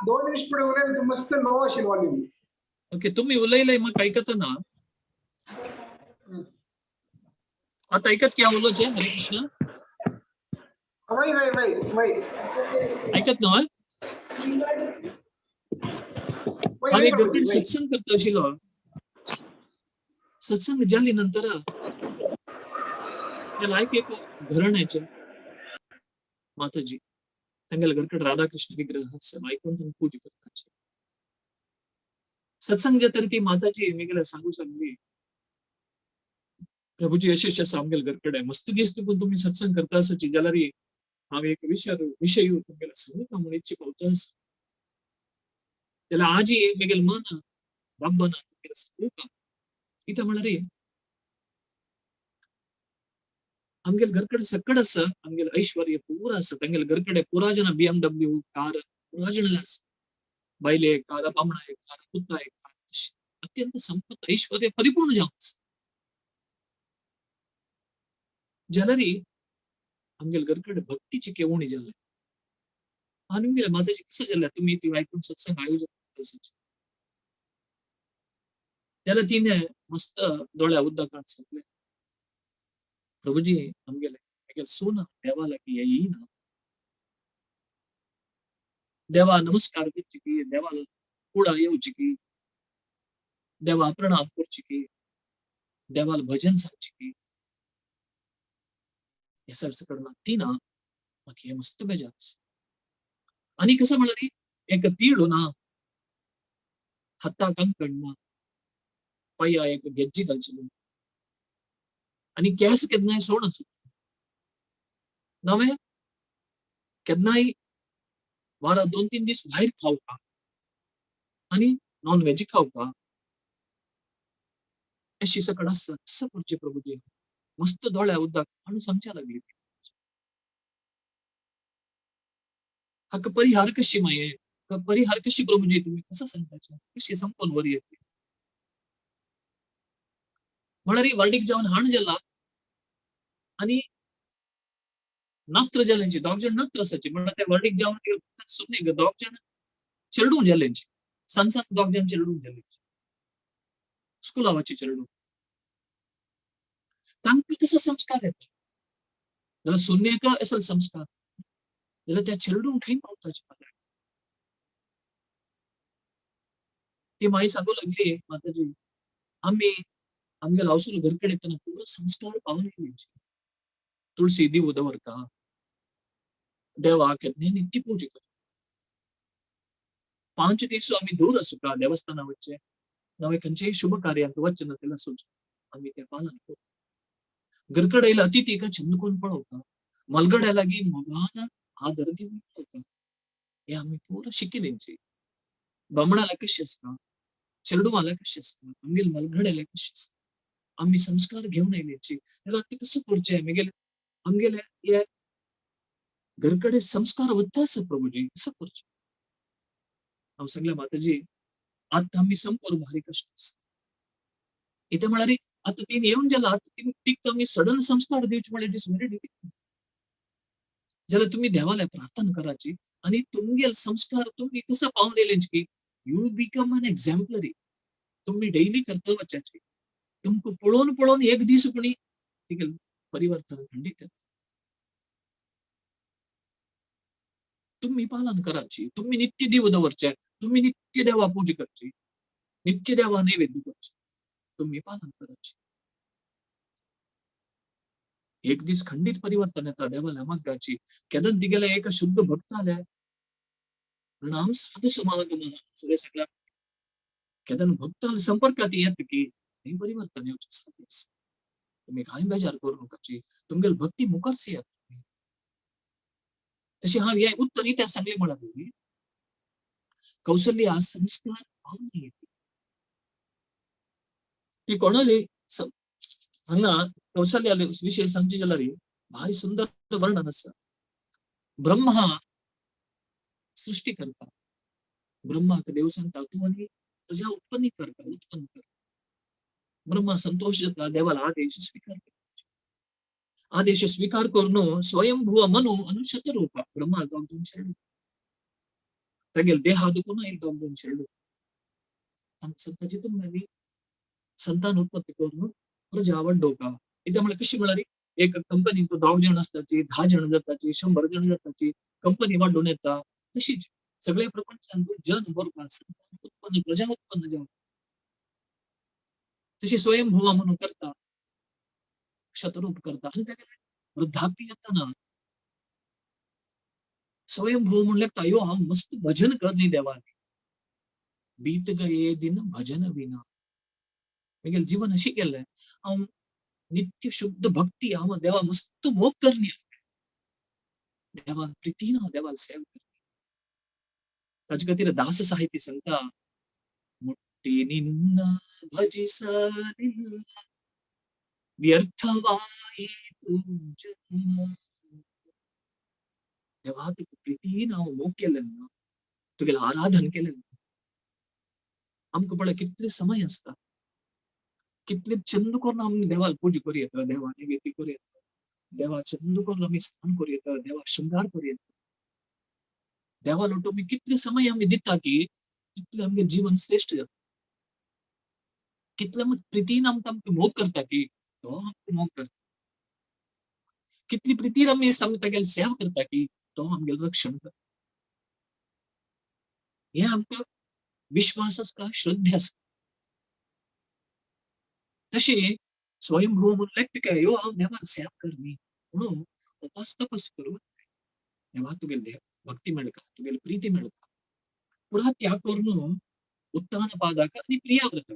2 मिनिट फुडें उलयलें मस्त लो आशिल्लें वॉल्यूम. ओके, तुम्ही उलयलें म्हाका ऐकत ना. आतां ऐकत की हांव उलोवचें? हरे कृष्णा. वय वय वय वय ऐकत न्हय? हांव एक गंभीर सत्संग करता आशिल्लो. सत्संग जाली नंतर ते लायक एक घराण्याचे माताजी तांगेले घरकडे राधाकृष्ण विग्रह आसा, आयकून तांकां पूजा करताचे. सत्संग जे तर ती माताजी मेगेले सांगू सांगली, प्रभुजी अशें अशें आसा आमगेले घरकडे, मस्त दीस तुका तुमी सत्संग करता आसाची जाल्यार हांव एक विशय तुमगेले सांगता म्हूण इच्छा पावता आसा. जाल्यार आजी मेगेले मन बाब्बना तुमगेले सांगू का कितें म्हळ्यार आमगेले घरकडे सकड आसा, आमगेले ऐश्वर्य पुरा आसा, तांगेले घरकडे पुरा जाणां BMW car पुरा जाणां आसा, बायले एक कार, बामणा एक कार, पुता एक कार, अत्यंत संपत ऐश्वर्य परिपूर्ण जावन आसा. जाल्यार आमगेले घरकडे भक्तीची केवणी जाले आनी आमगेले माताजी कसं जालें तुमी ती आयकून सत्संग आयोजन करता जाल्यार तिणें मस्त दोळ्या उदकांत सांगलें, प्रभुजी आमगेले मेगेले सून देवा लागीं येयना, देवा नमस्कार करची की, देवा कुडा येवची की, देवा प्रणाम करची की, देवाला भजन सांगची की, हे सगळं ना ती ना म्हाका हे मस्त बेजार आसा. आनी कसं म्हळ्यार एक तीळ ना, हाताक कंकण ना, पांया एक गेज्जी घालची ना, आनी केंस केन्नाय सोड आसूं नवें केन्नाय वारा 2-3 दीस भायर खावका आनी नॉन व्हेज खावका, अशी सकड आसा. कसं करचें प्रभुजी मस्त दोळ्या उदक आनी सांगच्या लागली हाका परिहार कशी मागीर परिहार कशी प्रभुजी तुमी कसं सांगताचे कशी संपून वरी येतली म्हळ्यार वार्डीक जावन हाण जाला आनी नात्र जाल्यांची दोग जाण नात्र आसाची म्हळ्यार ते वार्डीक जावन सुन्ने दोग जाण चेडूं जाल्यांची सान सान दोग जाण चेडूं जाल्यांची स्कुलावाची चेडूं तांकां कसो संस्कार येता जाल्यार सुन्नेका असल संस्कार जाल्यार त्या चेडूं खंय पावताचे फाल्यां. ती माई सांगू लागली माताजी आमी आमगेले हावसून घरकडे येतना पुरो संस्कार पावन येयले, तुळसी दिवो दवरता, देवाक केन्नाय नित्य पूजा करता, 5 दीस आमी दूर आसुका देवस्थाना वच्चे नवे खंयचेय शुभ कार्याक वच्चे ना तेला सोच आमी ते पालन करू. घरकडे येयला अतिथीका छंद कोण पळोवता, मलगड्या लागीं मोगान आदर दिवन पळोवता, हे आमी पुरो शिकिल्यांची. बामणाला कशें आसता, चेडवाला कशें आसता, आमगेले मलगड्याला कशें आसता, आमी संस्कार घेवन आयल्याची. जाल्यार आतां कसं करचें मेगेले आमगेले हे घरकडे संस्कार वता आसा प्रभुजी कसं करचें. हांव सांगलें माताजी आतां आमी संपूर्ण भारी कश्ट आसा. इतें म्हळ्यार आतां तीन येवन जाला आतां तिका आमी सडन संस्कार दिवचे म्हळ्यार it is very difficult. जाल्यार तुमी देवाल्या प्रार्थना कराची आनी तुमगेले संस्कार तुमी कसो पावन येयले की you become an exemplary. तुमी डेली कर्तव्याचे तुमकां पळोवन पळोवन एक दीस कोणी तिगेले परिवर्तन खंडीत येता. तुमी पालन कराची, तुमी नित्य दिव दवरचे, तुमी नित्य देवा पूजा करची, नित्य देवा नैवेद्य करचे, तुमी पालन कराची. एक दीस खंडीत परिवर्तन येता देवाल्या मार्गाची. केन्ना तिगेले एक शुद्ध भक्त आल्या नाम साधू समागम सगळे सगळ्या केन्ना भक्तांच्या संपर्कात येत की हे परिवर्तन येवचें साध्य आसा. तुमी कांय बेजार करूं नाकाची, तुमगेले भक्ती मुखारच येत. तशें हांव हें उत्तर इत्याक सांगलें म्हळ्यार कौशल्या संस्कार पावन येता. ती कोणाली हांगा कौशल्या विशय सांगचे जाल्यार भारी सुंदर वर्णन आसा. ब्रह्मा सृष्टी करता, ब्रह्माक देव सांगता तूं आनी प्रजा उत्पन्न करता, उत्पन्न कर. ब्रह्मा संतोष जाता, देवाला आदेश स्वीकार करता. आदेश स्वीकार करून स्वयंभुव मनु आनी शतरूपा ब्रह्मा दोग दोन चेडूं तागेले देहा दुखून आयले दोग दोन चेडूं तांकां सांगता तुमी संतान उत्पत्ती करून प्रजा वाडोवका. इत्याक म्हळ्यार कशी म्हळ्यार एक कंपनीन 2 जण आसताची, 10 जण जाताची, 100 जण जाताची, कंपनी वाडून येता. तशीच सगळ्या प्रपंचान जन बरोबर संतान उत्पन्न प्रजा उत्पन्न जावं तशी स्वयंभुवा म्हणून करता. शतरूप करता आनी ताका वृद्धाप्य येतना स्वयंभू म्हणल्यार तायो हांव मस्त भजन कर न्ही देवाक. बीत गये दिन भजन विना. मागीर जीवन अशें केलें हांव नित्य शुद्ध भक्ती हांव देवा मस्त मोग करनी, देवान प्रितीन हांव देवाक सेव करनी. ताजे खातीर दास साहित्य सांगता, मुट्टी निन्न भजिसलिल्ल व्यर्थवायितु जन्म. देवा तुका प्रितीन हांव मोग केलें ना, तुगेलें आराधन केलें ना. आमकां पळय कितले समय आसता, कितले चंद करून आमी देवाक पूजा करूं येता, देवा नैवेद्य करूं येता, देवा चंद करून आमी स्नान करूं येता, देवा शृंगार करूं येता. देवा लोटो आमी कितले समय आमी दिता की तितलें आमगेलें जीवन श्रेश्ठ जाता. कितले प्रितीन आमकां आमकां मोग करता की तो आमकां मोग करता. कितली प्रितीन आमी तागेली सेवा करता की तो आमगेलें रक्षण करता. हें आमकां विश्वास आसता, श्रद्धा आसता. तशी स्वयंभू म्हणल्यार तुका ह्यो हांव देवाक सेवा करनी म्हणून उपास तपस करून देवा तुगेले भक्ती मेळटा, तुगेली प्रिती मेळटा. पुरा त्याग करून उत्तान पादाक आनी प्रियाव्रत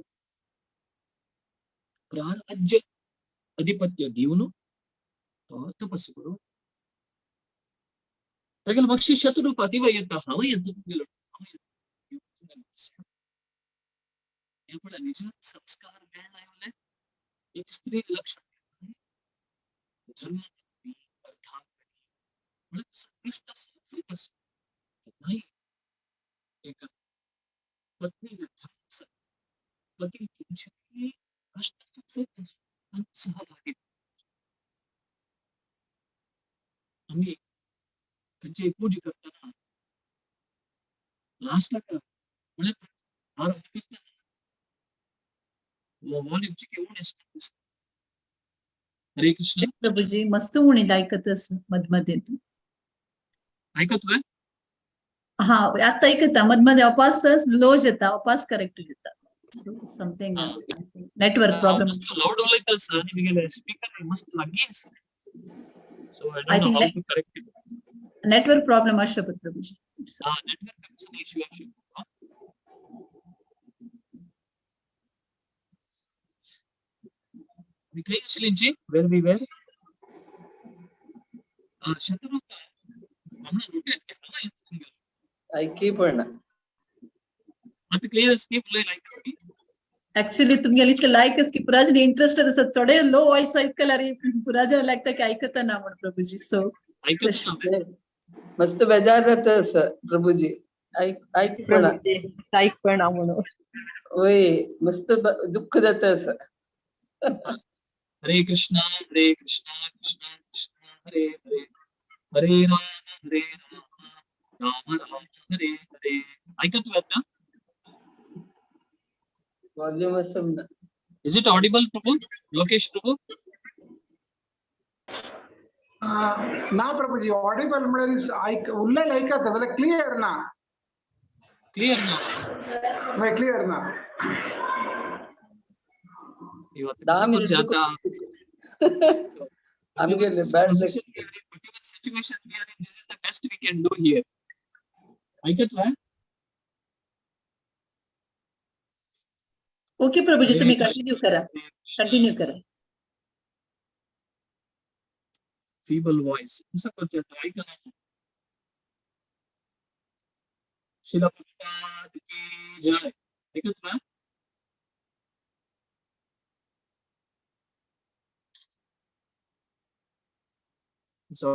प्राराज्य अधिपत्य दिवन तो तपस करून तागेले मागशी शतरूपा तिवा येता, हांव येता तुगेलो, हे पळय निज संस्कार मेळना. एक स्त्री लक्षण धर्म अर्थात नाही, एक पत्नी धर्म पती तुमची कष्ट सहभागी. आम्ही खंयची पूजा करताना लास्टाक म्हळ्यार आरंभ करताना वॉल्यूम चिके उणें दिसता. हरे कृष्ण प्रभुजी मस्त उणी ऐकतच मधमध्ये ऐकत वे? हा आता ऐकता, मधमध्ये अपास लो येता, अपास करेक्ट येता. Something network problem. मस्त लाऊड उलयता आसा आनी मागीर स्पीकर मस्त लागीं आसा. So I don't know how to correct it. Network problem आसता प्रभुजी. हा नेटवर्क इश्यू आसता. खंय आशिल्ली वेर we were Shatarupa हमणां रोटे ऐकी पण आता क्लियर स्किप उलय लायक. ऍक्च्युली तुमगेले इतले लायक की पुराजन इंटरेस्ट आसा, थोडे लो वॉइस ऐकल्यार पुराजन लागता की ऐकता ना म्हण प्रभुजी. सो ऐकत मस्त बेजार जाता असं प्रभुजी. ऐक पण ऐक पण म्हणून होय मस्त दुःख जाता असं. हरे कृष्णा हरे कृष्णा कृष्णा कृष्णा हरे हरे हरे राम हरे राम राम राम हरे हरे. ऐकत आता वॉल्यूम असं. Is it audible Prabhu? Lokesh Prabhu ना प्रभुजी ऑडिबल म्हळ्यार उरलेलं ऐकत जाल्यार क्लियर ना. क्लियर ना, क्लियर ना. 10 minute situation we are in, this is the best we can do here. ऐकत वा? ओके प्रभुजी तुम्ही कंटिन्यू करा, कंटिन्यू करा. फीबल वॉइस असं करतो ऐका ना. शिला प्रभुपाद की जय. ऐकत वा? So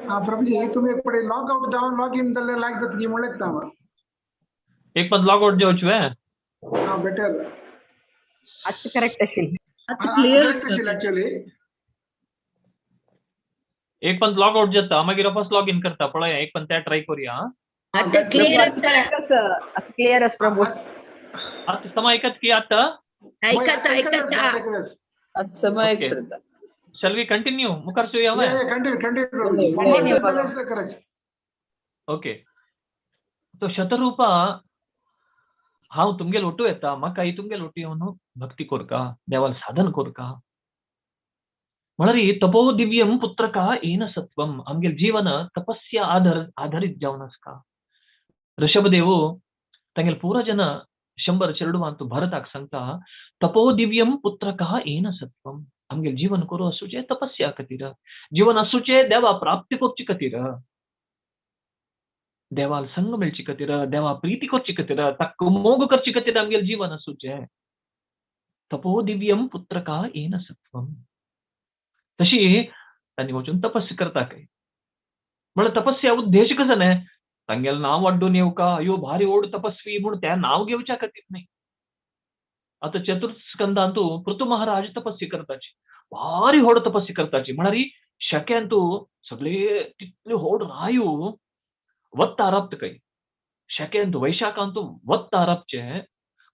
हा प्रभुजी तुम्ही एक पडे लॉग आउट जावन लॉग इन जाल्यार लायक जाता की म्हणलें हांव. एक पण लॉग आउट जावचें हा बेटर. आता करेक्ट असेल, आता क्लियर असेल ऍक्च्युअली. एक पण लॉग आउट जाता मागीर वापस लॉग इन करता पळय, एक पण त्या ट्राय करूया. आता क्लियर क्लियर आसा प्रभू. आता समा ऐकत की आता ऐकत ऐकत आता समा ऐकत. Shall we continue? मुखार चोया हांवें. Continue continue. Continue. Correct. Okay, तो शतरूपा हांव तुमगेल ओटू येता, म्हाका तुमगेल ओटू येवन भक्ती कोरका, देवाल साधन कोरका. म्हळ्यार तपो दिव्यम पुत्रका येन सत्वम, आमगेल जीवन तपस्या आधारीत जावन आसका. ऋषभदेव तांगेल पुरा जन 100 चेरडुवांतु भरताक सांगता, तपो दिव्यम पुत्रका येन सत्वम, आमगेल जीवन करू आसूचे तपस्या खातीर, जीवन आसूचे देवा प्राप्ती करचे खातीर, देवाल संग मेळचे खातीर, देवा प्रीती करचे खातीर, ताका मोग करचे खातीर आमगेल जीवन आसूचे. तपो दिव्यम पुत्रका येन सत्वम. तशी तांणी वचून तपस्या करता काय म्हळ्यार तपस्या उद्देश कसो न्हय, तांगेलें नांव वाड्डून येवका, अयो भारी व्हड तपस्वी म्हूण तें नांव घेवच्या खातीर न्हय. आतां चतुर्थ स्कंदांतु पृथु महाराज तपस्या करताची, भारी व्हड तपस्या करताची. म्हळ्यार शक्यांतु सगळे तितले व्हड रायू वत्ता राबता खंय, शक्यांतु वैशाखांतु वत्ता राबचे,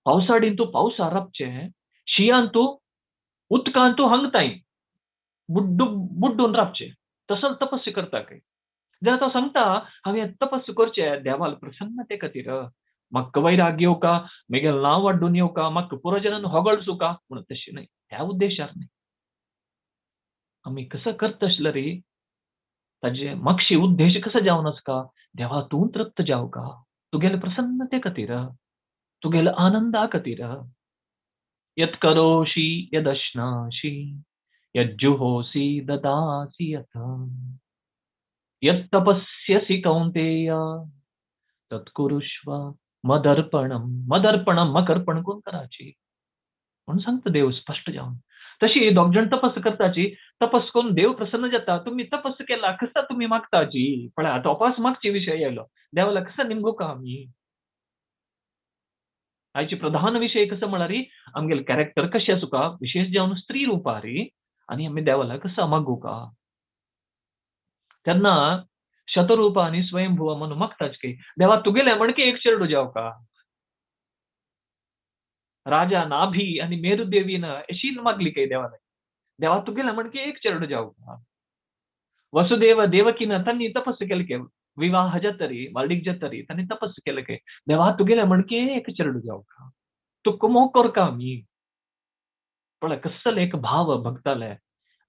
पावसाडींतु पावसा राबचे, शियांतु उदकांतु हंगताय बुड्डू बुड्डून राबचे, तसोच तपस्या करता खंय. जेन्ना तो सांगता हांवें तपस्या करचें देवाल प्रसन्नते खातीर, म्हाका वैराग्य येवका, म्हगेलें नांव वाड्डून येवका, म्हाका पुरोजनान होगळचुका म्हणून तशें न्हय, त्या उद्देशार न्हय. आमी कसो करता आसलो रे ताजे मागशी उद्देश कसो जावन आसका, देवा तूं तृप्त जावका, तुगेले प्रसन्नते खातीर, तुगेले आनंदा खातीर. यत् करोषि यदश्नासि यज्जुहोसि ददासि यत् यत् तपस्यसि कौन्तेय तत्कुरुष्व मदर्पणम. मदर्पणम मकर्पण कोण कराची म्हणून सांगता देव स्पश्ट जावन. तशी दोग जण तपस करताची, तपस करून देव प्रसन्न जाता. तुम्ही तपस केला कसा तुम्ही मागताची, पण आता उपास मागची विषय आयलो, देवाला कसा निमगो का आमी. आयचे प्रधान विषय कसो म्हळ्यार आमगेले कॅरेक्टर कशें आसूका, विशेष जावन स्त्री रुपारी, आनी आमी देवाला कसा मागू का. तेन्ना शतरूपा आनी स्वयंभुवा म्हणून मागताच की देवा तुगेले म्हणके एक चेरडू जावका. राजा नाभी आनी मेरुदेवीन अशी मागली काय देवाला, देवा तुगेले म्हणके एक चेरडू जावका. वसुदेव देवकीन तांणी तपस्या केले काय, विवाह जातरी वाल्डीक जातरी तांणी तपस्या केले काय, देवा तुगेले म्हणके एक चेरडू जावका, तुका मोग करका आमी. पळय कसले एक भाव भक्ताले,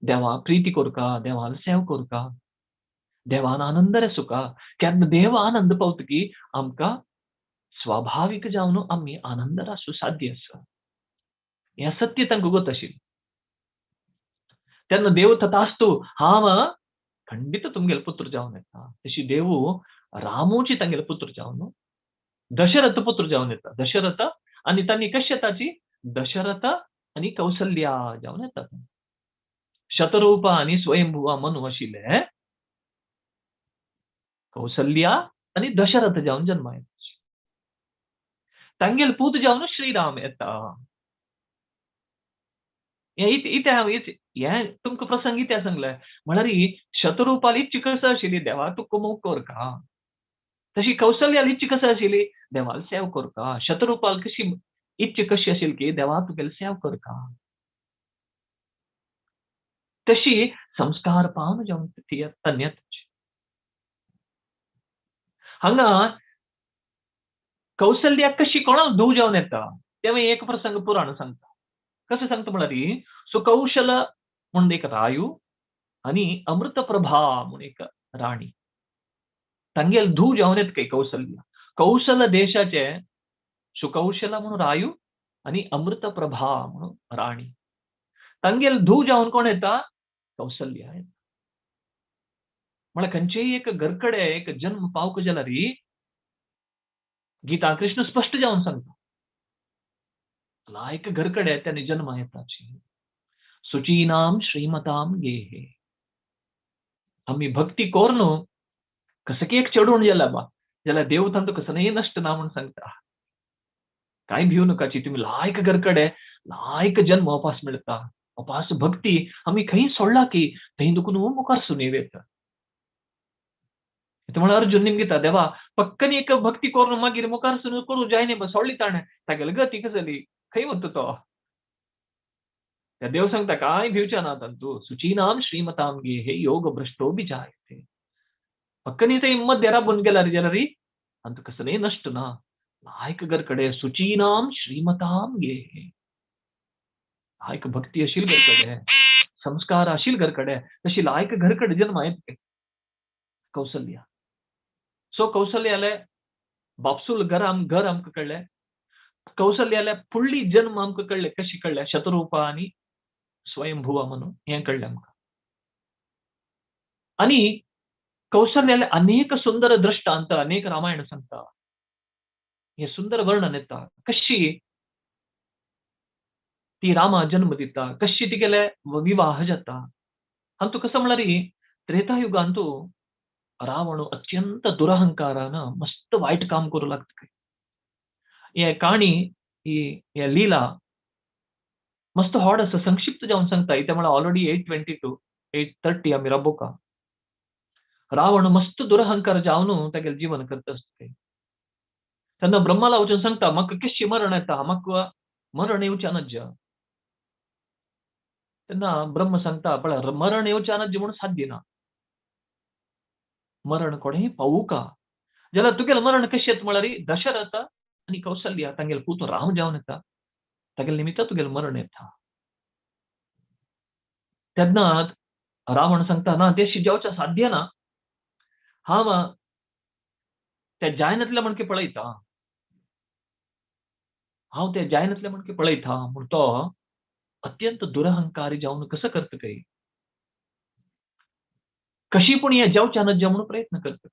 देवा प्रीती करका, देवाल सेव करका, देवान आनंद रे सुका. केन्ना देव आनंद पावता की आमकां स्वाभावीक जावन आमी आनंद आसूं साध्य आसा. हें सत्य तांकां गोत आशिल्लें. तेन्ना देव तथास्तु हांव खंडीत तुमगेले पुत्र जावन येता. तशी देवू रामूची तांगेले पुत्र जावन दशरथ पुत्र जावन येता. दशरथ आनी तांणी कशें ताची दशरथ आनी कौसल्या जावन येतात. शतरूपा आनी स्वयंभुवा मनू आशिल्ले कौसल्या आनी दशरथ जावन जन्मा येता. तांगेले पूत जावन श्रीराम येता. हें तुमकां प्रसंग इतिहास सांगले म्हळ्यार शतरूपाली इच्छा कसो आशिल्ली, देवा तुका मोग करका. तशी कौसल्याली इच्छा कसो आशिल्ली, देवाल सेव करका. शतरूपाल कशी इच्छा कशी आशिल्ली की देवा तुगेले सेव करका. तशी संस्कार पावन जावन ती तन्यत. हांगा कौसल्या कशी कोणाक धूव जावन येता तें एक प्रसंग पुराण सांगता. कशें सांगता म्हळ्यार सुकौशल म्हूण एक रायू आनी अमृतप्रभा म्हूण एक राणी, तांगेल धूव जावन येता काय कौसल्या. कौशल देशाचे सुकौशल म्हूण रायू आनी अमृतप्रभा म्हूण राणी, तांगेल धूव जावन कोण येता, कौसल्या येता. म्हळ्यार खंयचेय एक घरकडे एक जन्म पावक जाल्यार गीता कृष्ण स्पश्ट जावन सांगता, लायक घरकडे त्याने जन्म येताची. सुचीनाम श्रीमताम गेहे, आमी भक्ती कोरनु कसं की एक चेडूण जाला बा जाल्यार देव तांचो कसं नाही नश्ट ना म्हूण सांगता. काय भिवू नकाची, तुम्ही लायक घरकडे लायक जन्म अपास मेळटा. अपास भक्ती आमी खंय सोडला की थंय दुखून मुखार सुनेव येता. म्हणून अर्जुन निमगिता देवा पक्कनी एक भक्ती करून मागीर मुखार सुन करू जायने बा सोडली ताणें, तागेली गती कसली खंय वता तो. त्या देव सांगता काय भिवच्या ना तंतू सुचीनाम श्रीमताम गे हे योग भ्रष्टो बी जायते. पक्कनी ते हिम्मत देरा बन गेला रे जाल्यार अंत कसले नष्ट ना. लायक घरकडे सुचीनाम श्रीमताम गे, लायक भक्ती अशील घरकडे, संस्कार अशील घरकडे, तशी लायक घरकडे जन्म येत कौसल्या. सो कौसल्याले बापसूल घर घर आमकां कळ्ळें. कौसल्याले फुडली जन्म आमकां कळ्ळें. कशी कळ्ळें? शतरूपा आनी स्वयंभुवा म्हणून हें कळ्ळें आमकां. आनी कौसल्याले अनेक सुंदर दृष्टांत अनेक रामायण सांगता. हे सुंदर वर्णन येता कशी ती रामा जन्म दिता, कशी तिगेले विवाह जाता. हांतू कसं म्हळ्यार त्रेतायुगांतू रावण अत्यंत दुरहंकारान मस्त वायट काम करूं लागता. हे काणी ही हे लीला मस्त हॉड आसा. संक्षिप्त जावन सांगता. इथे म्हळ्यार ऑलरेडी 8:22 8:30 आमी राबोका. रावण मस्त दुरहंकार जावन तागेलें जीवन करता आसता. तेन्ना ब्रह्माला वचून सांगता म्हाका कशी मरण येता, म्हाका मरण येवचें नज्ज. तेन्ना ब्रह्म सांगता पळय मरण येवचें नज्ज म्हणून साध्य ना, मरण कोणेय पावूका. जाल्यार तुगेलें मरण कशें येता म्हळ्यार दशरथ आनी कौसल्या तांगेले पूत राम जावन येता, तागेले निमित्त तुगेलें मरण येता. तेन्ना रावण सांगता ना तें शिजावचें साध्य ना, हांव त्या जायनातल्या म्हणके पळयता, हांव त्या जायनातल्या म्हणके पळयता. म्हूण तो अत्यंत दुरहंकारी जावन कसं करता काय कशी पूण हे जावच्या नज्जा म्हणून प्रयत्न करता.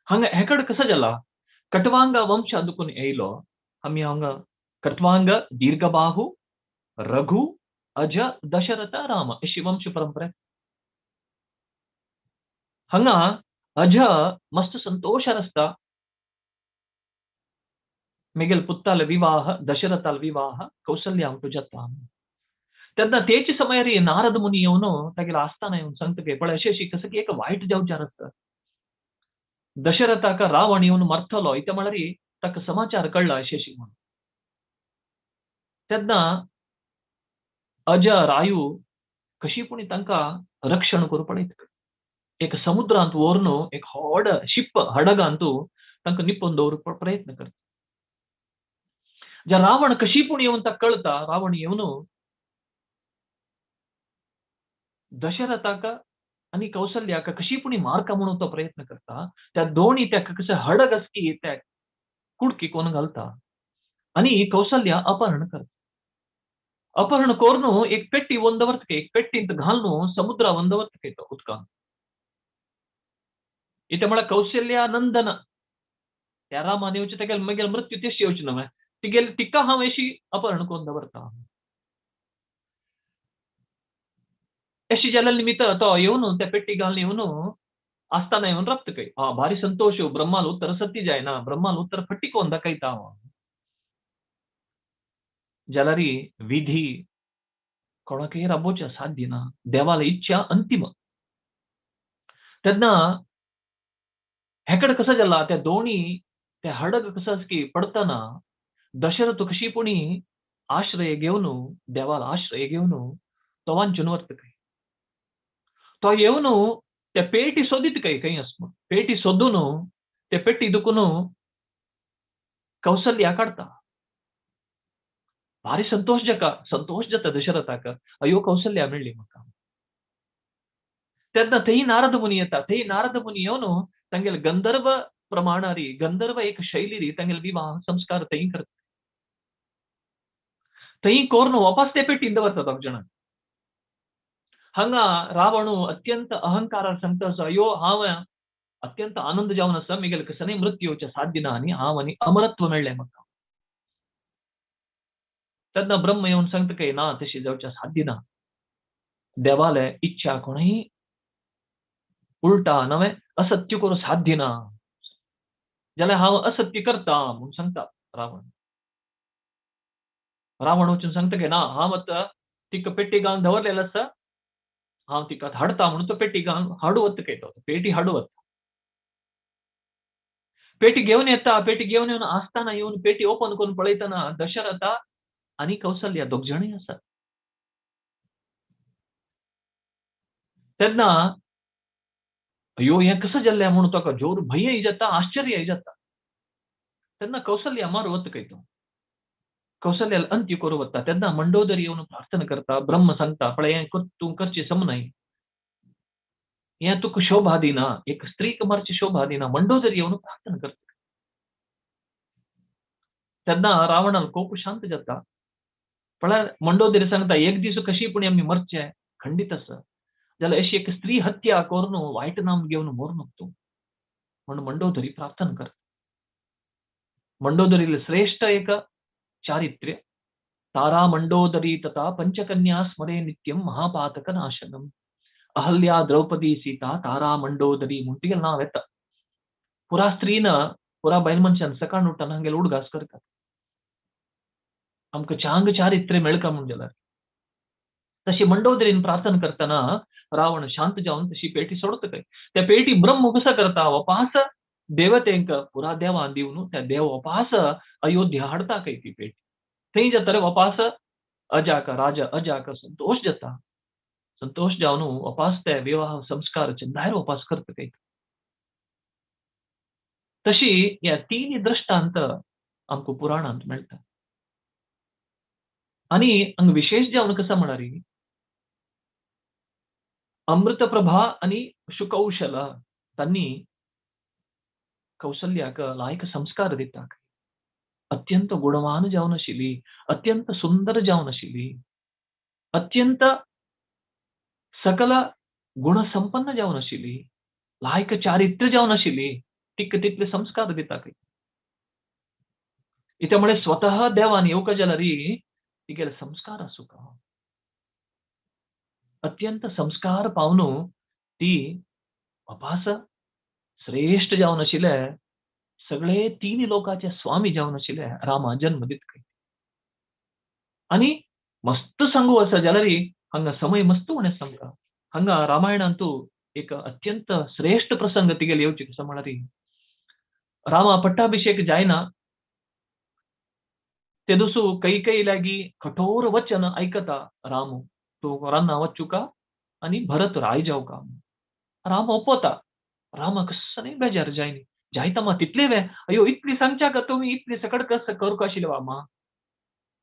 हांगा हेकड कसं जाला कटवांगा वंशा दुखून येयलो. आमी हांगा कटवांग, दीर्घबाहू, रघु, अज, दशरथ, राम अशी वंश परंपरा. हांगा अज मस्त संतोषार आसता. मेगेल पुत्ताल विवाह, दशरथाल विवाह कौसल्या आमकां जाता. तेन्ना तेच समयार नारद मुनी येवन तागेले आस्थाना येवन सांगता की पळय अशें अशी कसं की एक वायट जावचार आसता. दशरथाक रावण येवन मरतलो इतलें म्हळ्यार ताका समाचार कळ्ळा अशें अशी म्हणून. तेन्ना अज रायू कशी पूण तांकां रक्षण करूं पळयता. एक समुद्रांत व्हरून एक व्हड शिप हडगांत तांकां निपून दवरूंक प्रयत्न करता. ज्या रावण कशी पूण येवन ताका कळटा, रावण येवन दशरथाक आनी कौसल्याक कशी पूण मारका म्हणून तो प्रयत्न करता. त्या दोनी त्या कशें हडग आसकी त्या कुडकी कोण घालता आनी कौसल्या अपहरण करता. अपहरण करून एक पेट्टी वन दवरता, एक पेट्टींत घालून समुद्रा वन दवरता तो उदकान. इथे म्हळ्यार कौशल्या नंदन त्या रामान येवचें तेगेले मागीर मृत्यू तेशी येवचें न्हय, तिगेले तिका हांव अशी अपहरण करून दवरता. अशी जाल्या निमित्त तो येवन त्या पेट्टी घालून येवन आसतना येवन राबता काय. हा भारी संतोष, ब्रह्माल उत्तर सत्य जायना, ब्रह्माल उत्तर फटी कोण दाखयता हांव. जाल्यार विधी कोणाकय राबोवचें साध्य ना, देवाला इच्छा अंतिम. तेन्ना हेकड कसं जाला त्या दोनी त्या हडग कसं की पडतना दशरथ कशी पुणी आश्रय घेवन देवाला आश्रय घेवन तो वांचून वता काय. तो येवन त्या पेटी सोदीत काय खंय आस म्हूण, पेटी सोदून ते पेटी दुखून कौसल्या काडटा. भारी संतोष जाका, संतोष जाता दशरथाक, अयो कौसल्या मेळ्ळी म्हाका. तेन्ना थंय नारद मुनी येता. थंय नारद मुनी येवन तांगेले गंधर्व प्रमाणारी गंधर्व एक शैलीरी तांगेले विवाह संस्कार थंय करता. थंय करून वापस ते पेटीन दवरता दोग जाणां. हांगा रावण अत्यंत अहंकारान सांगता असो अयो हांव अत्यंत आनंद जावन आसा, मेगेले कसलेय मृत्यू येवचें साध्य ना आनी हांव आनी अमरत्व मेळ्ळें म्हाका. तेन्ना ब्रह्म येवन सांगता काय ना तशें जावचें साध्य ना, देवाले इच्छा कोणूय उलटा नवें असत्य करूं साध्य ना, जाल्यार हांव असत्य करता म्हूण सांगता रावण. रावण वचून सांगता की ना हांव आतां तिका पेटी घालून दवरलेलें आसा, हांव तिका हाडटा म्हणून तो पेटी घालून हाडू वता काय, तो पेटी हाडू वता. पेटी घेवन येता. पेटी घेवन येवन आसतना येवन पेटी ओपन करून पळयतना दशरथा आनी कौसल्या दोग जाणूय आसात. तेन्ना अयो हें कसं जाल्लें म्हणून ताका जोर भंय जाता, आश्चर्य जाता. तेन्ना कौशल्य अमार वत काय तो कौशल्याला अंत्य करू वता. तेन्ना मंडोदरी येवन प्रार्थना करता, ब्रह्म सांगता पळय हें तूं करचें सम न्हय, हें तुका शोभा दिना, एक स्त्रीक मारची शोभा दिना. मंडोदरी येवन प्रार्थना करता. तेन्ना रावणान कोप शांत जाता. पळय मंडोदरी सांगता एक दीस कशी पूण आमी मरचे खंडीत आसा, जाल्यार अशी एक स्त्री हत्या करून वायट नाम घेवन मर तूं म्हणून मंडोदरी प्रार्थना करता. मंडोदरीले श्रेष्ठ एक चारित्र्य तारा मंडोदरी तथा पंचकन्या स्मरे नित्यं महापातक नाशनम अहल्या द्रौपदी सीता तारा मंडोदरी म्हणटीगेल नांव येता. पुरा स्त्रीन पुरा बायल मनशान सकाळ उठ्ठाना हांगेले उडगास करतात, आमकां चांग चारित्र्य मेळका म्हूण जाल्यार. तशी मंडोदरीन प्रार्थना करतना रावण शांत जावन तशी पेटी सोडता काय. त्या पेटी ब्रह्म कसं करता वपास देवतेंक पुरा देवान दिवन त्या देव वपास अयोध्या हाडता काय ती पेटी. थंय जाता रे वपास अजाक राजा अजाक संतोष जाता. संतोष जावन वपास ते विवाह संस्कार चंदायर वपास करता काय. तशी ह्या तीन दृष्टांत आमकां पुराणांत मेळटा. आनी हांगा विशेष जावन कसं म्हणारी अमृतप्रभा आनी सुकौशल तांणी कौशल्याक लायक संस्कार दिता. अत्यंत गुणवान जावन आशिल्ली, अत्यंत सुंदर जावन आशिल्ली, अत्यंत सकल गुणसंपन्न जावन आशिल्ली, लायक चारित्र्य जावन आशिल्ली, तिका तितले संस्कार दिता. त्यामुळे स्वतः देवान येवका जाल्यार तिगेले संस्कार आसूं का, अत्यंत संस्कार पावन ती अपास श्रेष्ठ जावन आशिल्ले, सगळे तीन लोकांचे स्वामी जावन आशिल्ले रामा जन्म दित. आनी मस्त सांगू आसा जाल्यार हांगा समय मस्त उणें सांगता. हांगा रामायणांतू एक अत्यंत श्रेष्ठ प्रसंग तिगेले येवचे कसो म्हळ्यार रामा पट्टाभिषेक जायना ते दुसू कैकेयी लागी कठोर वचन आयकता रामू, तूं रान्ना वच्चुका आनी भरत राय जावका. राम ओपता, रामा कसं बेजार जायनी जायता मा तितले वे अयो इतली सांगच्या का तुमी इतली सकट कसं करूंक आशिल्ले वा मा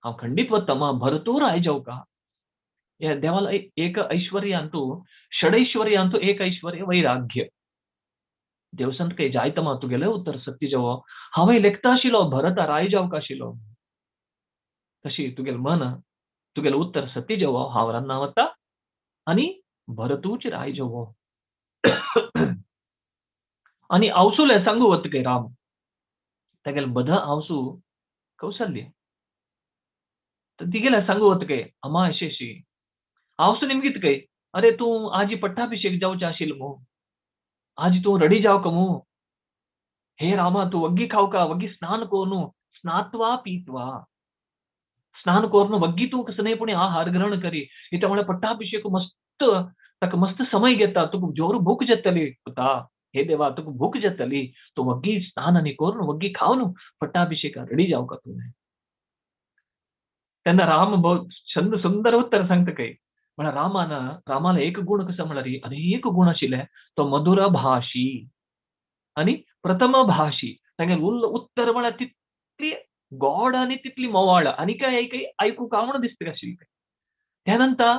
हांव खंडीत वता मा भरतूर राय जावका. ह्या देवाला एक ऐश्वर्यांतू षडैश्वर्यांतू एक ऐश्वर्य वैराग्य. देवसंत काही जायता मा तुगेले उत्तर सत्य जावो हांवें लेखता आशिल्लो भरता राय जावका आशिल्लो, तशी तुगेले मन तुगेले उत्तर सत्य जावो हांव रान्ना वता आनी भरतूच राय जावो. आनी आवसूले सांगू वता काय राम तागेले बध आवसू कौशल्य तिगेले सांगू वता काय अमा अशी आवसू निमगीत काय अरे तूं आजी पट्टाभिषेक जावचें आशिल्लो मू, आजी तूं रडी जावका मू, हे रामा तूं वग्गी खावका वग्गी स्नान कोरनू स्नात्वा पीत्वा स्नान कोरनू वग्गी तूं कसं पूण आहार ग्रहण करी त्यामुळे पट्टाभिषेक मस्त ताका मस्त समय घेता, तुका जोर भूक जातली पुता, हे देवा तुका भूक जातली, तूं वग्गी स्नान आनी कोरनू वग्गी खावन पट्टाभिषेक रेडी जावका तूं. तेन्ना राम छंद सुंदर उत्तर सांगता काय म्हळ्यार रामान रामाला एक गुण कसं म्हळ्यार अनेक गुण आशिल्ले, तो मधुर भाशी आनी प्रथम भाशी. तांगेले उत्तर म्हळ्यार तितली गोड आनी तितली मोवाळ आनी काय आयकूंक म्हणून दिसता आशिल्लें. त्या नंतर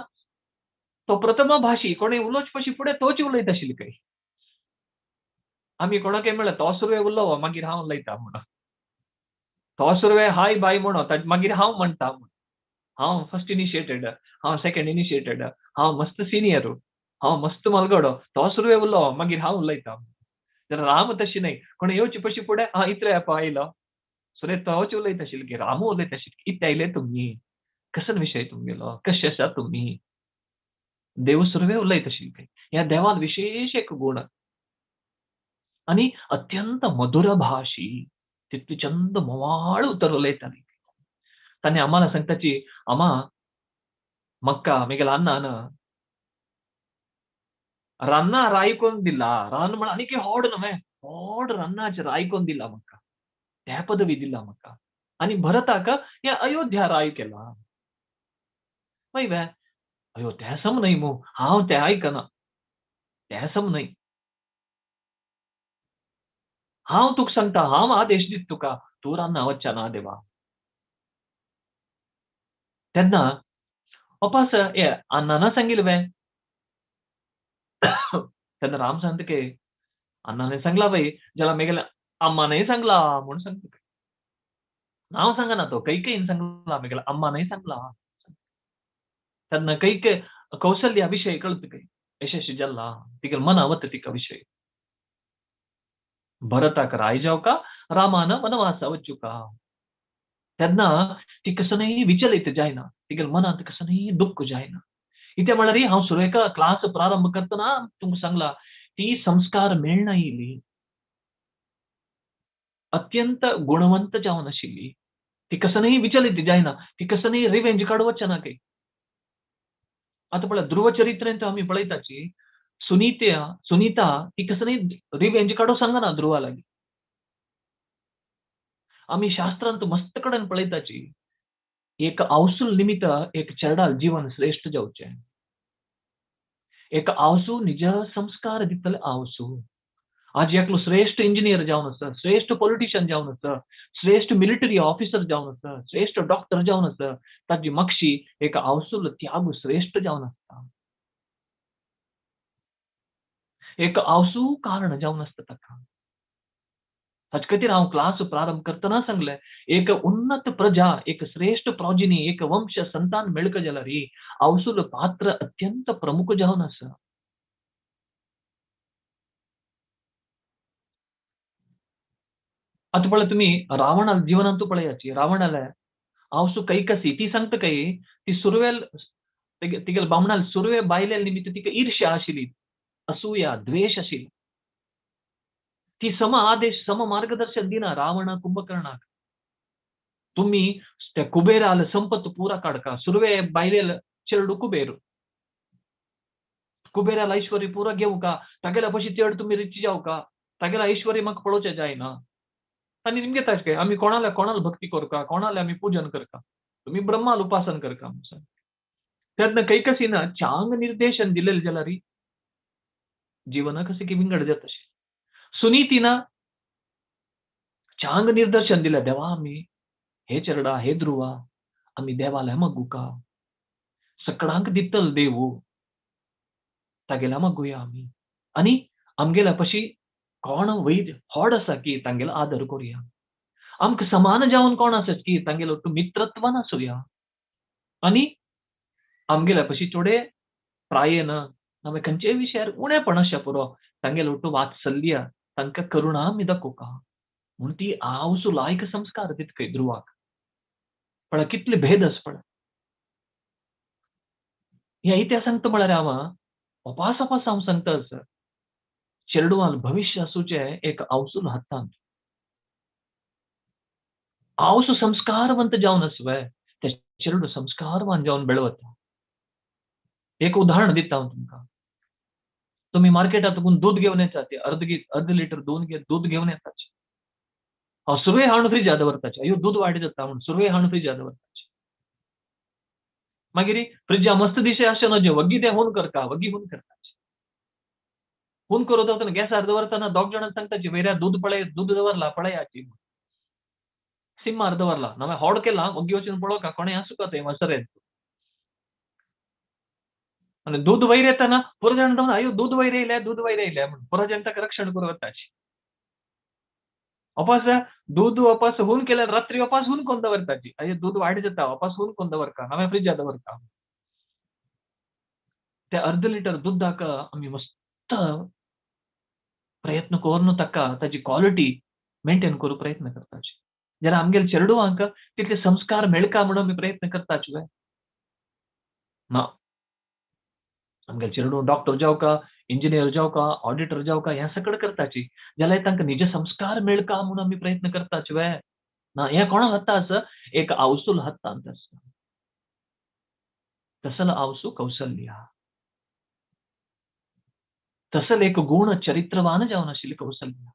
तो प्रथम भाशी कोणे उलोवचे पशी फुडें तोच उलयता आशिल्ले काय. आमी कोणाकय म्हळ्यार तो सुरवे उलोवो मागीर हांव उलयता म्हणून, तो सुरवे हाय बाय म्हणो मागीर हांव म्हणटा म्हणून, हांव फर्स्ट इनिशिएटेड, हांव सेकंड इनिशिएटेड, हांव मस्त सिनियर, हांव मस्त मलगडो, तो सुरवे उलोवो मागीर हांव उलयता. जाल्यार राम तशी न्हय, कोणे येवचे पशी फुडें हां इतले येपा आयलो सुरे तोच उलयता आशिल्ले की रामू उलयता आशिल्ले इतले आयले तुमी कसन विशय तुमगेलो कशे आसा तुमी, देव सुरवे उलयता आशिल्ले. ह्या देवान विशेष एक गुण आनी अत्यंत मधुर भाशी, तितली चंद मोवाळ उतर उलयताली. तांणी आम्हाला सांगताची आमा मक्का मेगेला अन्नान रान्ना रायकोन दिला, रान म्हण आनी होड न्हय होड रान्नाचे रायकोन दिला म्हाका, त्या पदवी दिला म्हाका आनी भरताक हे अयोध्या राय केला. मागीर वे अयो तें सम न्हय मू हांव तें आयकना, तें सम न्हय. हांव तुका सांगता, हांव आदेश दित तुका, तूं रान्ना वच्चा ना देवा. तेन्ना अपास हे अण्णान सांगिल्लें वे. तेन्ना राम सांगता की अण्णाने सांगला बाई, ज्याला मेगेल्या अम्मानय सांगला म्हणून सांगता. नांव सांगना तो, कैकेयीन सांगला, मेगेल्या अम्मानय सांगला. तेन्ना कैके कौशल्या विशय कळता काय यशस्वी जाला, तिगेले मना वता तिका विशय. भरताक राय जावका, रामान वनवासा वचुका. तेन्ना ती कसनय विचलित जायना, तिगेले मनांत कसनय दुख्ख जायना. इत्या म्हळ्यार हांव सुरवेका क्लास प्रारंभ करतना तुमकां सांगला, ती संस्कार मेळना येयली, अत्यंत गुणवंत जावन आशिल्ली, ती कसनय विचलित जायना, ती कसनय रिवेंज काडू वचना काय. आतां पळय ध्रुव चरित्रेंत आमी पळयताची, सुनीता ती कसनय रिवेंज काडू सांगना ध्रुवा लागीं. आमी शास्त्रांत मस्त कडेन पळयताची, एक आवसूल निमित्त एक चेडाल जीवन श्रेष्ठ जावचें, एक आवसू निज संस्कार दितले आवसू. आज एकलो श्रेष्ठ इंजिनियर जावन आसा, श्रेष्ठ पॉलिटिशियन जावन आसा, श्रेष्ठ मिलिटरी ऑफिसर जावन आसा, श्रेष्ठ डॉक्टर जावन आसा, ताजी मागशी एक आवसूल त्याग श्रेष्ठ जावन आसता, एक आवसू कारण जावन आसता ताका. ताचे खातीर हांव क्लास प्रारंभ करतना सांगलें, एक उन्नत प्रजा, एक श्रेष्ठ प्रोजिनी, एक वंश संतान मेळका जाल्यार आवसूल पात्र अत्यंत प्रमुख जावन आसा. आतां पळय तुमी रावणा जिवनांतू पळयाची, रावणाले आवसू कैकसी ती सांगता काय, ती सुरवेल तिगेले बामणाल सुरवे बायले निमित्त तिका ईर्ष्या आशिल्ली, असूया द्वेश आशिल्ली. ती सम आदेश सम मार्गदर्शन दिना रावण कुंभकर्णाक, तुम्ही त्या कुबेराल संपत पुरा काडका, सुरवे बायले चेरडू कुबेर, कुबेराल ऐश्वर्य पुरा घेवका का, तागेल्या पशी चेड तुमी रिची जावका, तागेल्या ऐश्वर्य म्हाका पळोवचें जायना. आनी निमगे ताश काय आमी कोणाला कोणाला भक्ती करका, कोणाला आमी पूजन करका, तुमी ब्रह्माल उपासन करका. तेन्ना कैकसीन चांग निर्देशन दिलेलें जाल्यार जीवना कशें की विंगड जाता. सुनीतीना चांग निर्दर्शन दिलें, देवा आमी हे चेरडा हे ध्रुवा आमी देवाले मागुका, सकडांक दितल देवू तागेल्या मागुया आमी, आनी आमगेल्या पशी कोण वैद होड आसा की तांगेलो आदर करुया, आमकां समान जावन कोण आसा की तांगेलो तूं मित्रत्वान आसुया, आनी आमगेल्या पशी चोडे प्रायेन आमी खंयचेय विशयार उणेपण आसच्या पुरो तांगेलो तूं वात्सल्य तांकां करुणा आमी दाखोवका. म्हूण ती आवसू लायक संस्कार दितकय ध्रुवाक. पळय कितले भेद आसा पळय. ह्या इतिहास सांगता म्हळ्यार हांव अपास अपास हांव सांगता आसा, चेरडुवान भविश्य आसूचें एक आवसूल हातांत. आवसू संस्कारवंत जावन आसवे ते चेरडू संस्कारवान जावन बेळवता. एक उदाहरण दिता हांव तुमकां. तुमी मार्केटांत दूद घेवन येतात, अर्द लिटर दूद घेवन येताचे, हांव सुरवे हाडून फ्रिजा दवरताचे, अयो दूद वायट जाता म्हूण सुरवे हाडून फ्रिजा दवरताचे. मागीर फ्रिजा मस्त दिशे आसचें नजे, वग्गी तें हून करता, वग्गी हून करताचे. हून करत वतना गॅसार दवरतना दोग जाणांक सांगताची, वयल्या दूद पळय, दूद दवरला पळयाची, सिम्मार दवरला नवें होड केला, वग्गी वचून पळोवका कोणें आसूं का थंय मसरेंत. आनी दूद वयर येतना पुरो जाण दवर, अयो दूद वयर येयलें, दूद वयर येयलें म्हूण पुरो जाण ताका रक्षण करूं वताची. अपास दूद अपास हून केल्यार रात्री अपास हून कोण दवरताची, अयो दूद वायट जाता अपास हून कोण दवरता, नवें फ्रिजा दवरता. ते अर्द लिटर दुदाक आमी मस्त प्रयत्न करून ताका ताजी क्वॉलिटी मेंटेन करूं प्रयत्न करताची. जाल्यार आमगेले चेरडुवांक तितले संस्कार मेळका म्हणून आमी प्रयत्न करताची वे ना. आमगेले चेरडू डॉक्टर जावका, इंजिनियर जावका, ऑडिटर जावका, हें सगळें करताची, जाल्यार तांकां निज संस्कार मेळका म्हणून आमी प्रयत्न करताची वे ना. हें कोणा हाता आसा, एक आवसूल हातांत आसा, तसल आवसू कौशल्या, तसल एक गुण चरित्रवान जावन आशिल्ली कौशल्या.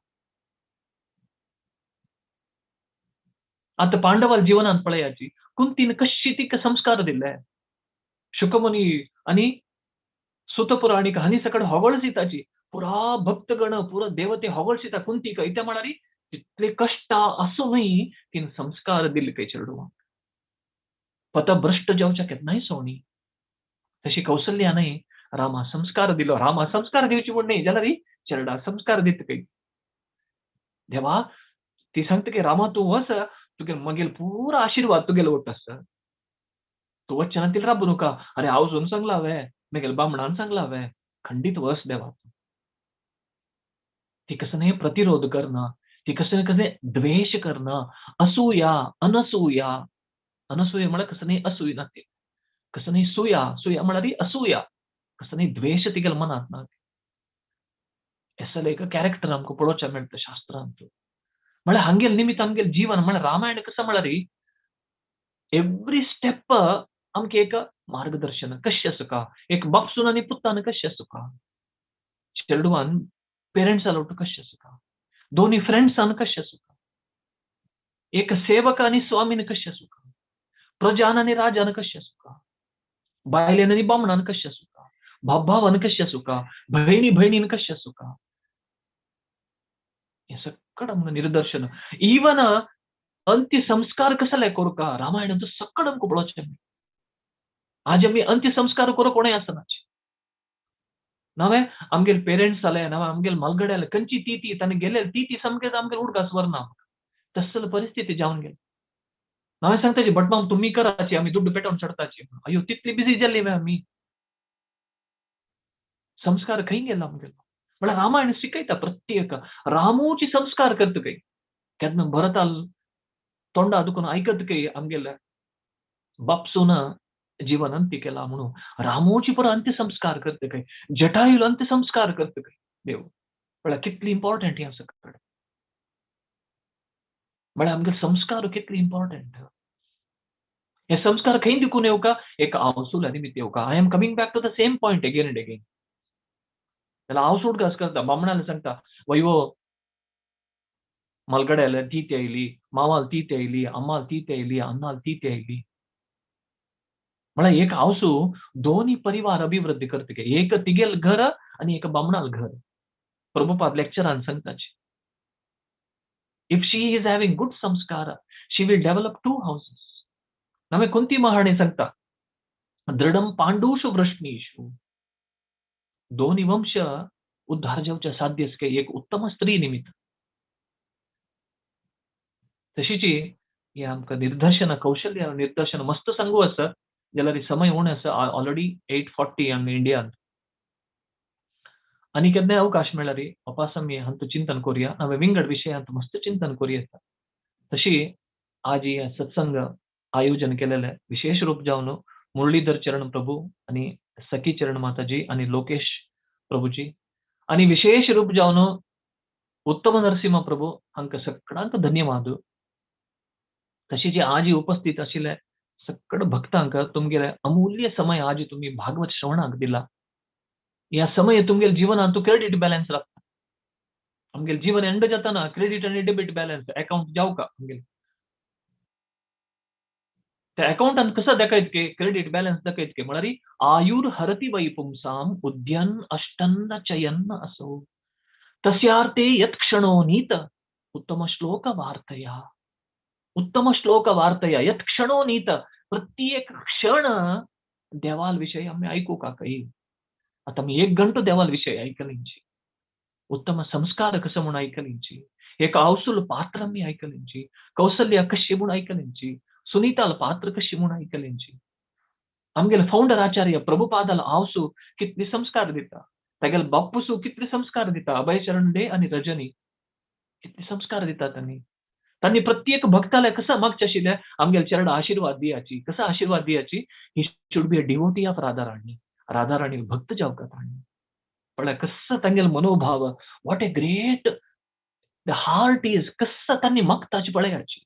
आतां पांडवाल जिवनांत पळयाची, कुंतीन कशी तिका संस्कार दिले, शुकमुनी आनी सुतपुराणिक हानी सकड होगळ सीताची पुरा भक्तगण पुरा देवते होगळ सीता कुंतीक इत्या म्हळ्यार तितले कश्ट आसूनय तिन संस्कार दिले काय चेडवांक. पथभ्रष्ट जावच्या केन्नाय सोणी. तशी कौशल्या न्हय रामा संस्कार दिलो. रामा संस्कार दिवची म्हूण न्हय जाल्यार चेरडा संस्कार दित काय देवा. ती सांगता की रामा तूं वच, तुगे मागीर पुरा आशिर्वाद तुगेलो वट आसा, तूं वचना तितलें राबू नका. अरे हांव वचून सांगला वे, मागीर बामणान सांगला वे, खंडीत वच देवा. ती कसं प्रतिरोध करना, ती कसं कसे द्वेष करना, असूया अनसूया. अनसूया म्हळ्यार कसं न्ही असूय ना, ते कसं न्ही सुया, सुया म्हळ्यार असूया, कसं न्ही द्वेष तिगेल मनात ना. एसले एक कॅरेक्टर आमकां पळोवचें मेळटा शास्त्रांत. म्हळ्यार हांगेल निमित्त आमगेल जीवन म्हळ्यार रामायण कसं म्हळ्यार एवरी स्टेप आमकां एक मार्गदर्शन कशें आसका, एक बापसून आनी पुतान कशें आसका, चेडवान पेरंट्सा लोट कशें आसका, दोनी फ्रेंड्सान कशें आसका, एक सेवक आनी स्वामीन कशें आसका, प्रजान आनी राजान कशें आसका, बायलेन आनी बामणान कशें आसका, भाव-भावान कशें आसका, भयणी भयणीन कशें आसका, हें सगळं आमकां निर्दर्शन. इवन अंत्य संस्कार कसले करूका रामायणांत सगळं आमकां पळोवचें. आज आमी अंत्य संस्कार करूं कोणूय आसना. नवे आमगेले पेरंट्स जाले, नवे आमगेले मालगडे जाले, खंयची ती ती ताणें गेले ती ती सामकें आमगेले उडगास व्हरना, तसले परिस्थिती जावन गेली. हांवें सांगताची भटमाम तुमी कराची, आमी दुड्ड पेटोवन सोडताची. अयो तितली बिजी जाल्ली वे आमी, संस्कार खंय गेलो आमगेलो. म्हळ्यार रामायण शिकयता प्रत्येक रामूची संस्कार करता खंय. केन्ना भरताल तोंडा दुखून आयकत खंय आमगेल्या बापसून जीवन अंत्य केला म्हणून रामूची पुरो अंत्यसंस्कार करता खंय, जटायूल अंत्यसंस्कार करता खंय देव. म्हळ्यार कितली इम्पॉर्टंट हें सगळें. म्हळ्यार आमगे संस्कार कितली इम्पॉर्टंट. हे संस्कार खंय दिकून येवका, एक आवसूला निमित्त येवका. I am coming back to the same point again and again. जाल्यार हांव उडगास करता, बामणाले सांगता वैवो मलगड्याले तीत येयली, मावाल तीत येयली, अम्माल तीत येयली, अन्नाल तीत येयली. म्हळ्यार एक हावसू दोनी परिवार अभिवृद्धी करता, एक तिगेल घर आनी एक बामणाल घर. Prabhupada लेक्चरान सांगताची if she is having good samskara she will develop two houses. नवे कुंती महाराणी सांगता दृढम पांडुषु वृष्णीषु, दोन्ही वंश उद्धार जावच्या साध्य एक उत्तम स्त्री निमित्त. तशीची हे आमकां निर्दर्शन कौशल्य निर्दर्शन मस्त सांगू आसा. जाल्यार समय उणें आसा, ऑलरेडी 8:40 हांगा इंडियांत. आनी केन्नाय अवकाश मेळ्ळ्यार अपास आमी हांतू चिंतन करुया, हांवें विंगड विशयांत मस्त चिंतन करूं येता. तशी आज हे सत्संग आयोजन केलेलें विशेष रूप जावन मुरलीधर चरण प्रभू आनी सखी चरण माताजी आनी लोकेश प्रभूजी आनी विशेष रूप जावन उत्तम नरसिंह प्रभू हांकां सगळ्यांक धन्यवाद. तशी जे आज उपस्थित आशिल्ले सगळे भक्तांक तुमगेले अमूल्य समय आज तुमी भागवत श्रवणाक दिला. ह्या समय तुमगेले जिवनांत क्रेडिट बॅलन्स लागता. आमगेले जीवन एंड जाताना क्रेडिट आनी डेबिट बॅलन्स अकाउंट जावका आमगेले त्या अकाउंटान कसं दाखयत के क्रेडिट बॅलन्स दाखयत के म्हळ्यार आयुर हरती वै पुंसाम उद्यन अष्टन्न चयन्न असो तस्यार्थे यत् क्षणो नीत उत्तम श्लोक वार्तया. उत्तम श्लोक वार्तया यत् क्षणो नीत, प्रत्येक क्षण देवाल विषय आमी आयकूंक काही. आतां आमी एक घंटो देवाल विषय आयकलींची, उत्तम संस्कार कसो म्हूण आयकलींची, एक आवसूल पात्र आमी आयकलींची, कौशल्या कशी म्हूण आयकलींची, सुनीताल पात्र कशी म्हूण आयकलींची. आमगेले फाउंडर आचार्य प्रभुपादाल आवसू कितले संस्कार दिता, तागेले बाप्पूसू कितले संस्कार दिता, अभयचरण डे आनी रजनी कितले संस्कार दिता. तांणी तांणी प्रत्येक भक्ताला कसं मागचे आशिल्लें आमगेले चरडा आशिर्वाद दियाची, कसं आशिर्वाद दियाची. He should be a devotee of Radharani, Radharani भक्त जावका तांणी. पळय कसं तांगेले मनोभाव, what a great the heart is, कसं तांणी मागताची पळयाची.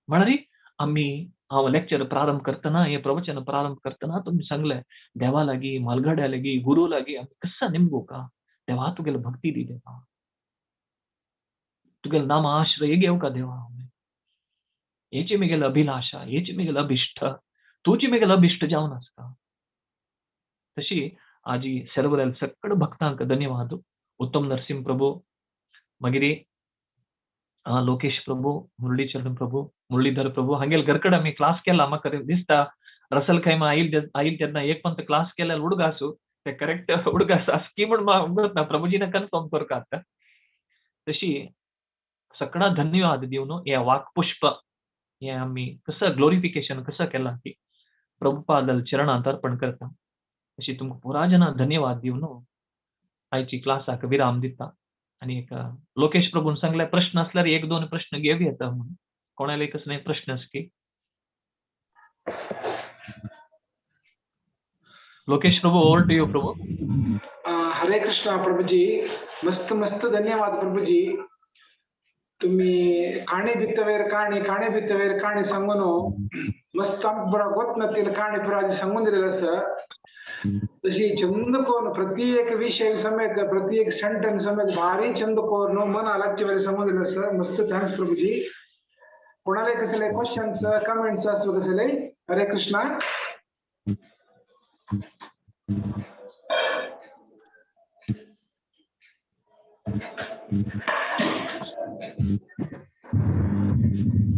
म्हळ्यार आमी हांव लेक्चर प्रारंभ करतना, हे प्रवचन प्रारंभ करतना तुमी सांगले देवा लागीं, मालगड्या लागीं, गुरू लागीं आमी कसं निमगोका देवा तुगेले भक्ती दी देवा, तुगेले नाम आश्रय घेवका देवा, हेची म्हगेली अभिलाशा, हेची म्हगेली अभिश्ट, तुजी म्हगेली अभिश्ट जावन आसता. तशी आजी सर्वरेल सकड भक्तांक धन्यवाद. उत्तम नरसिंह प्रभू, मागीर लोकेश प्रभू, मुरलीचरण प्रभू, मुरलीधर प्रभू हांगेल घरकड आमी क्लास केला. म्हाका दिसता रसल खैमा आईल आईल तेन्ना एक पंत क्लास केल्यार उडगासू ते करेक्ट उडगास आसकी म्हण उगत ना, प्रभुजीने कन्फर्म करका आतां. तशी सगळा धन्यवाद दिवन हे वाकपुष्प हे आमी कसं ग्लोरिफिकेशन कसं केलां की प्रभुपादल चरणांत अर्पण करता. अशी तुमकां पुरा जना धन्यवाद दिवन आयची क्लासाक विराम दिता. आनी एक लोकेश प्रभून सांगले प्रश्न असल्यार एक दोन प्रश्न घेव येता म्हणून, कोणाला कसले प्रश्न आसकी. Lokesh Prabhu, over to you Prabhu. Hare Krishna Prabhuji, मस्त मस्त धन्यवाद प्रभुजी. तुम्ही काणी बित्तवेर काणी काणी बित्तवेर काणी सांगून मस्त आमकां बरो गोत नातील काणी पुरो सांगून दिलेलं आसा. तशी चंद कोण प्रत्येक विषय समेत प्रत्येक सेंटेन्स समेत भारी चंद कोण मन लागचे वेळ सांगून दिलं सर. मस्त thanks Prabhuji. कोणाला कसले क्वेश्चन्स कमेंट्स असो कसले? हरे कृष्णा.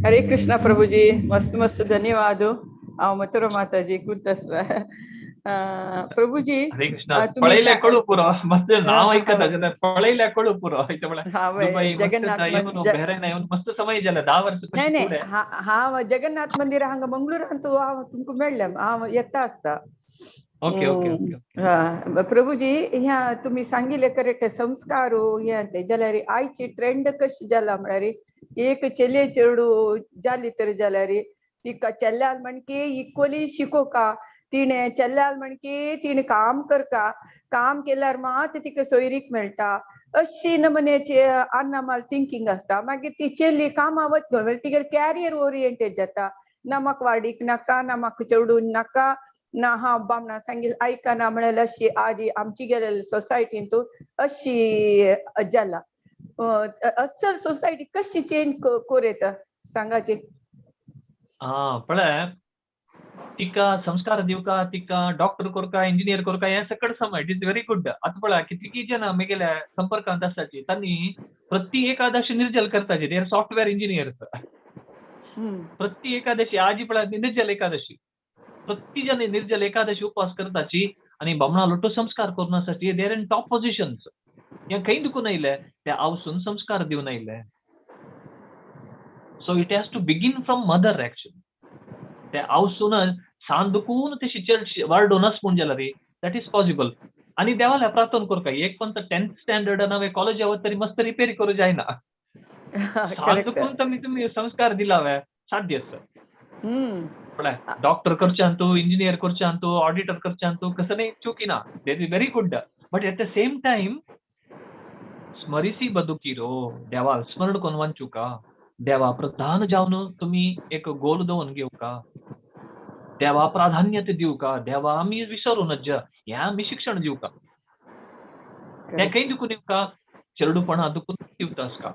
हरे कृष्णा प्रभुजी, मस्त मस्त धन्यवाद. हांव मथुरा माताजी कुर्तस्व. प्रभुजी हरे कृष्णा. पळयल्या कळू पुरो, मस्त नाव ऐकता जाल्यार पळयल्या कळू पुरो. जगन्नाथ मस्त समय जाला 10 वर्स. नाही नाही, हांव जगन्नाथ मंदिर हांगा मंगळूरांत हांव तुमकां मेळ्ळें, हांव येता आसता. ओके ओके ओके प्रभुजी, ह्या तुमी सांगिल्ले करेक्ट संस्कार हे ते जाल्यार आयची ट्रेंड कशी जाला म्हळ्यार एक चेले चेडू जाली तर जाल्यार तिका चेल्याल म्हणकी इक्वली शिकोवका, तिणें चेल्याल म्हणकी तिणें काम करका, काम केल्यार मात तिका सोयरीक मेळटा अशी नमुन्याची अन्नामाल थिंकींग आसता. मागीर ती चेली कामां वचना म्हळ्यार तिगेलें कॅरियर ओरिएंटेड जाता. ना म्हाका वाडीक नाका, ना म्हाका चेडून नाका, ना हांव बामणा सांगील आयकना म्हळ्यार अशी आजी आमची गेलेली सोसायटीन तूं अशी जाला. असल सोसायटी कशी चेंज करूं येता सांगाची? हा पळय, तिका संस्कार दिवका, तिका डॉक्टर करका, इंजिनियर करका, हे सकड समय it is very good. आतां पळय कितलीं जणां मेगेल्या संपर्कांत आसाची तांणी प्रति एकादशी निर्जल करताची, they are software engineers. प्रति एकादशी आजी पळय निर्जल एकादशी, प्रति जण निर्जल एकादशी उपवास करताची आनी बामणा लोटो संस्कार करून आसाची, they are in top positions. हे खंय दुखून आयले? ते आवसून संस्कार दिवन आयले. So it has to begin from mother actually. ते आवसून सान दुखून तशी चर्च वार्डून आसपून जाल्यार that is possible. आनी देवाला प्रार्थना करका एक पण 10th standard नवे कॉलेज वत तरी मस्त रिपेर करू जायना, सान दुखून तुमी तुमी संस्कार दिला वे साध्य आसा. पळय डॉक्टर करच्यांतू, इंजिनियर करच्यांतू, ऑडिटर करच्यांतू कसं नाही चुकी ना, that is very good. But at the same time स्मरिसी बदुकिरो, देवा स्मरण करून वाचूका, देवा प्रधान जावन तुमी एक गोल दवरून घेवका, देवा प्राधान्यता दिवका, देवा आमी विसरू नज हें आमी शिक्षण दिवका. तें खंय दुखून दिवका? चेडूपणा दुखून दिवता आसका.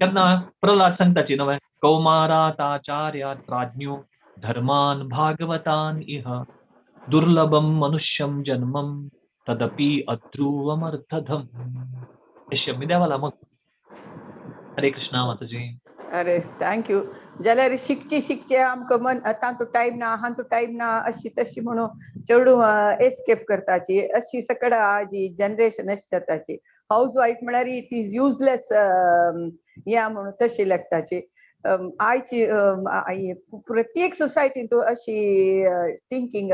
तेन्ना प्रल्हाद सांगताची नवें, कौमाराताचार्यात प्राज्ञो धर्मान भागवतान इह दुर्लभम मनुष्यम जन्मम तदपि अध्रुवमर्थधम. अशें देवाला मग. हरे कृष्णा माताजी. अरे thank you. जाल्यार शिकचे शिकचे आमकां मन तांतू टायम ना, हांतू टायम ना अशी तशी म्हणून चेडूं एस्केप करताची अशी सकड आजी जनरेशन अशी जाताची. हावज वायफ म्हळ्यार it is useless या म्हणून तशी लागताची. आयची प्रत्येक सोसायटीन अशी थिंकींग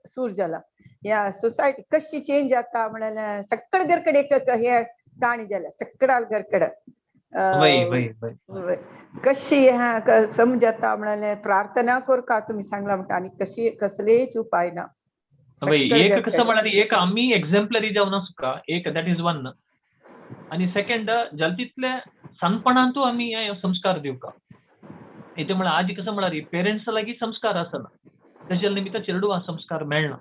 सूर जाला. ह्या सोसायटी कशी चेंज जाता म्हळ्यार सकड घरकडे एक हे काणी जाल्या सकडाल घरकडे कशी हा समजता म्हळ्यार प्रार्थना करका तुमी सांगला म्हणटा आनी कशी कसलेच उपाय ना. एक कसं म्हळ्यार एक आमी एक्झाम्पलरी जावन आसका, एक that is one. आनी सेकंड जाल तितले सानपणांतू आमी हे संस्कार दिवका. हेते म्हळ्यार आजी कसं म्हळ्यार पेरेंट्स लागीं संस्कार आसना, तेजे निमित्त चेडवां संस्कार मेळना.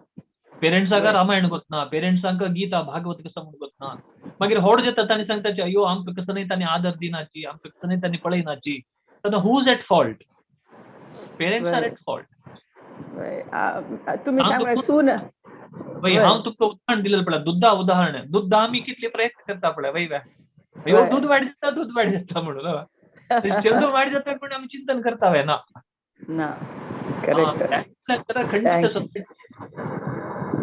पेरेंट्सांक रामायण गोतना, पेरेंट्सांक गीता भागवत कसं म्हण गोतना, मागीर होड जाता तांणी सांगताची अयो आमकां कसं न्ही तांणी आदर दिनाची, आमकां कसं न्ही तांणी पळयनाची. तेन्ना who is at fault? Parents are at fault. तुमी सांगला सून वय हांव तुमकां उदाहरण दिलें पळय, दुद्दा उदाहरण. दुद्दा आमी कितले प्रयत्न करता पळय, वय वे दूध वाड जाता, दूध वाड जाता म्हणून चेडूं वाड जाता पण आमी चिंतन करता वे ना. करेक्ट. खंडित.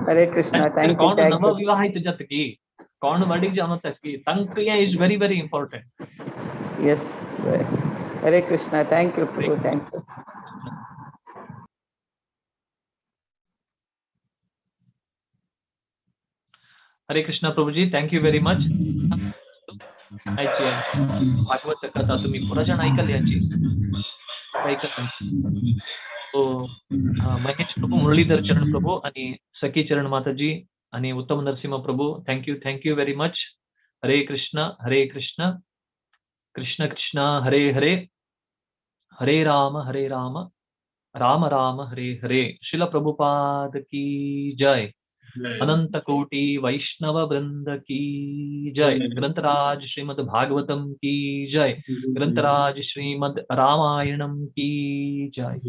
Hare Krishna. Thank you. कोण नवविवाहित जातकी, कोण वाडीक जावन वता तांकां is very very important. Yes. Hare Krishna. Thank you Prabhu. Thank you. Hare Krishna Prabhuji, thank you very much. Bhagwat कथा तुम्ही पुरा जण ऐकल याची तो महेश प्रभू, मुरलीधर चरण प्रभू आणि सखी चरण माताजी आणि Uttam Narasimha Prabhu, thank you, thank you very much. Hare Krishna Hare Krishna Krishna Krishna Hare Hare, Hare Ram Ram Ram Ram Hare Hare. Srila Prabhupada की जय, अनंत कोटि वैष्णव वृंद की जय, ग्रंथराज श्रीमद् भागवतम की जय, ग्रंथराज श्रीमद् रामायणम की जय।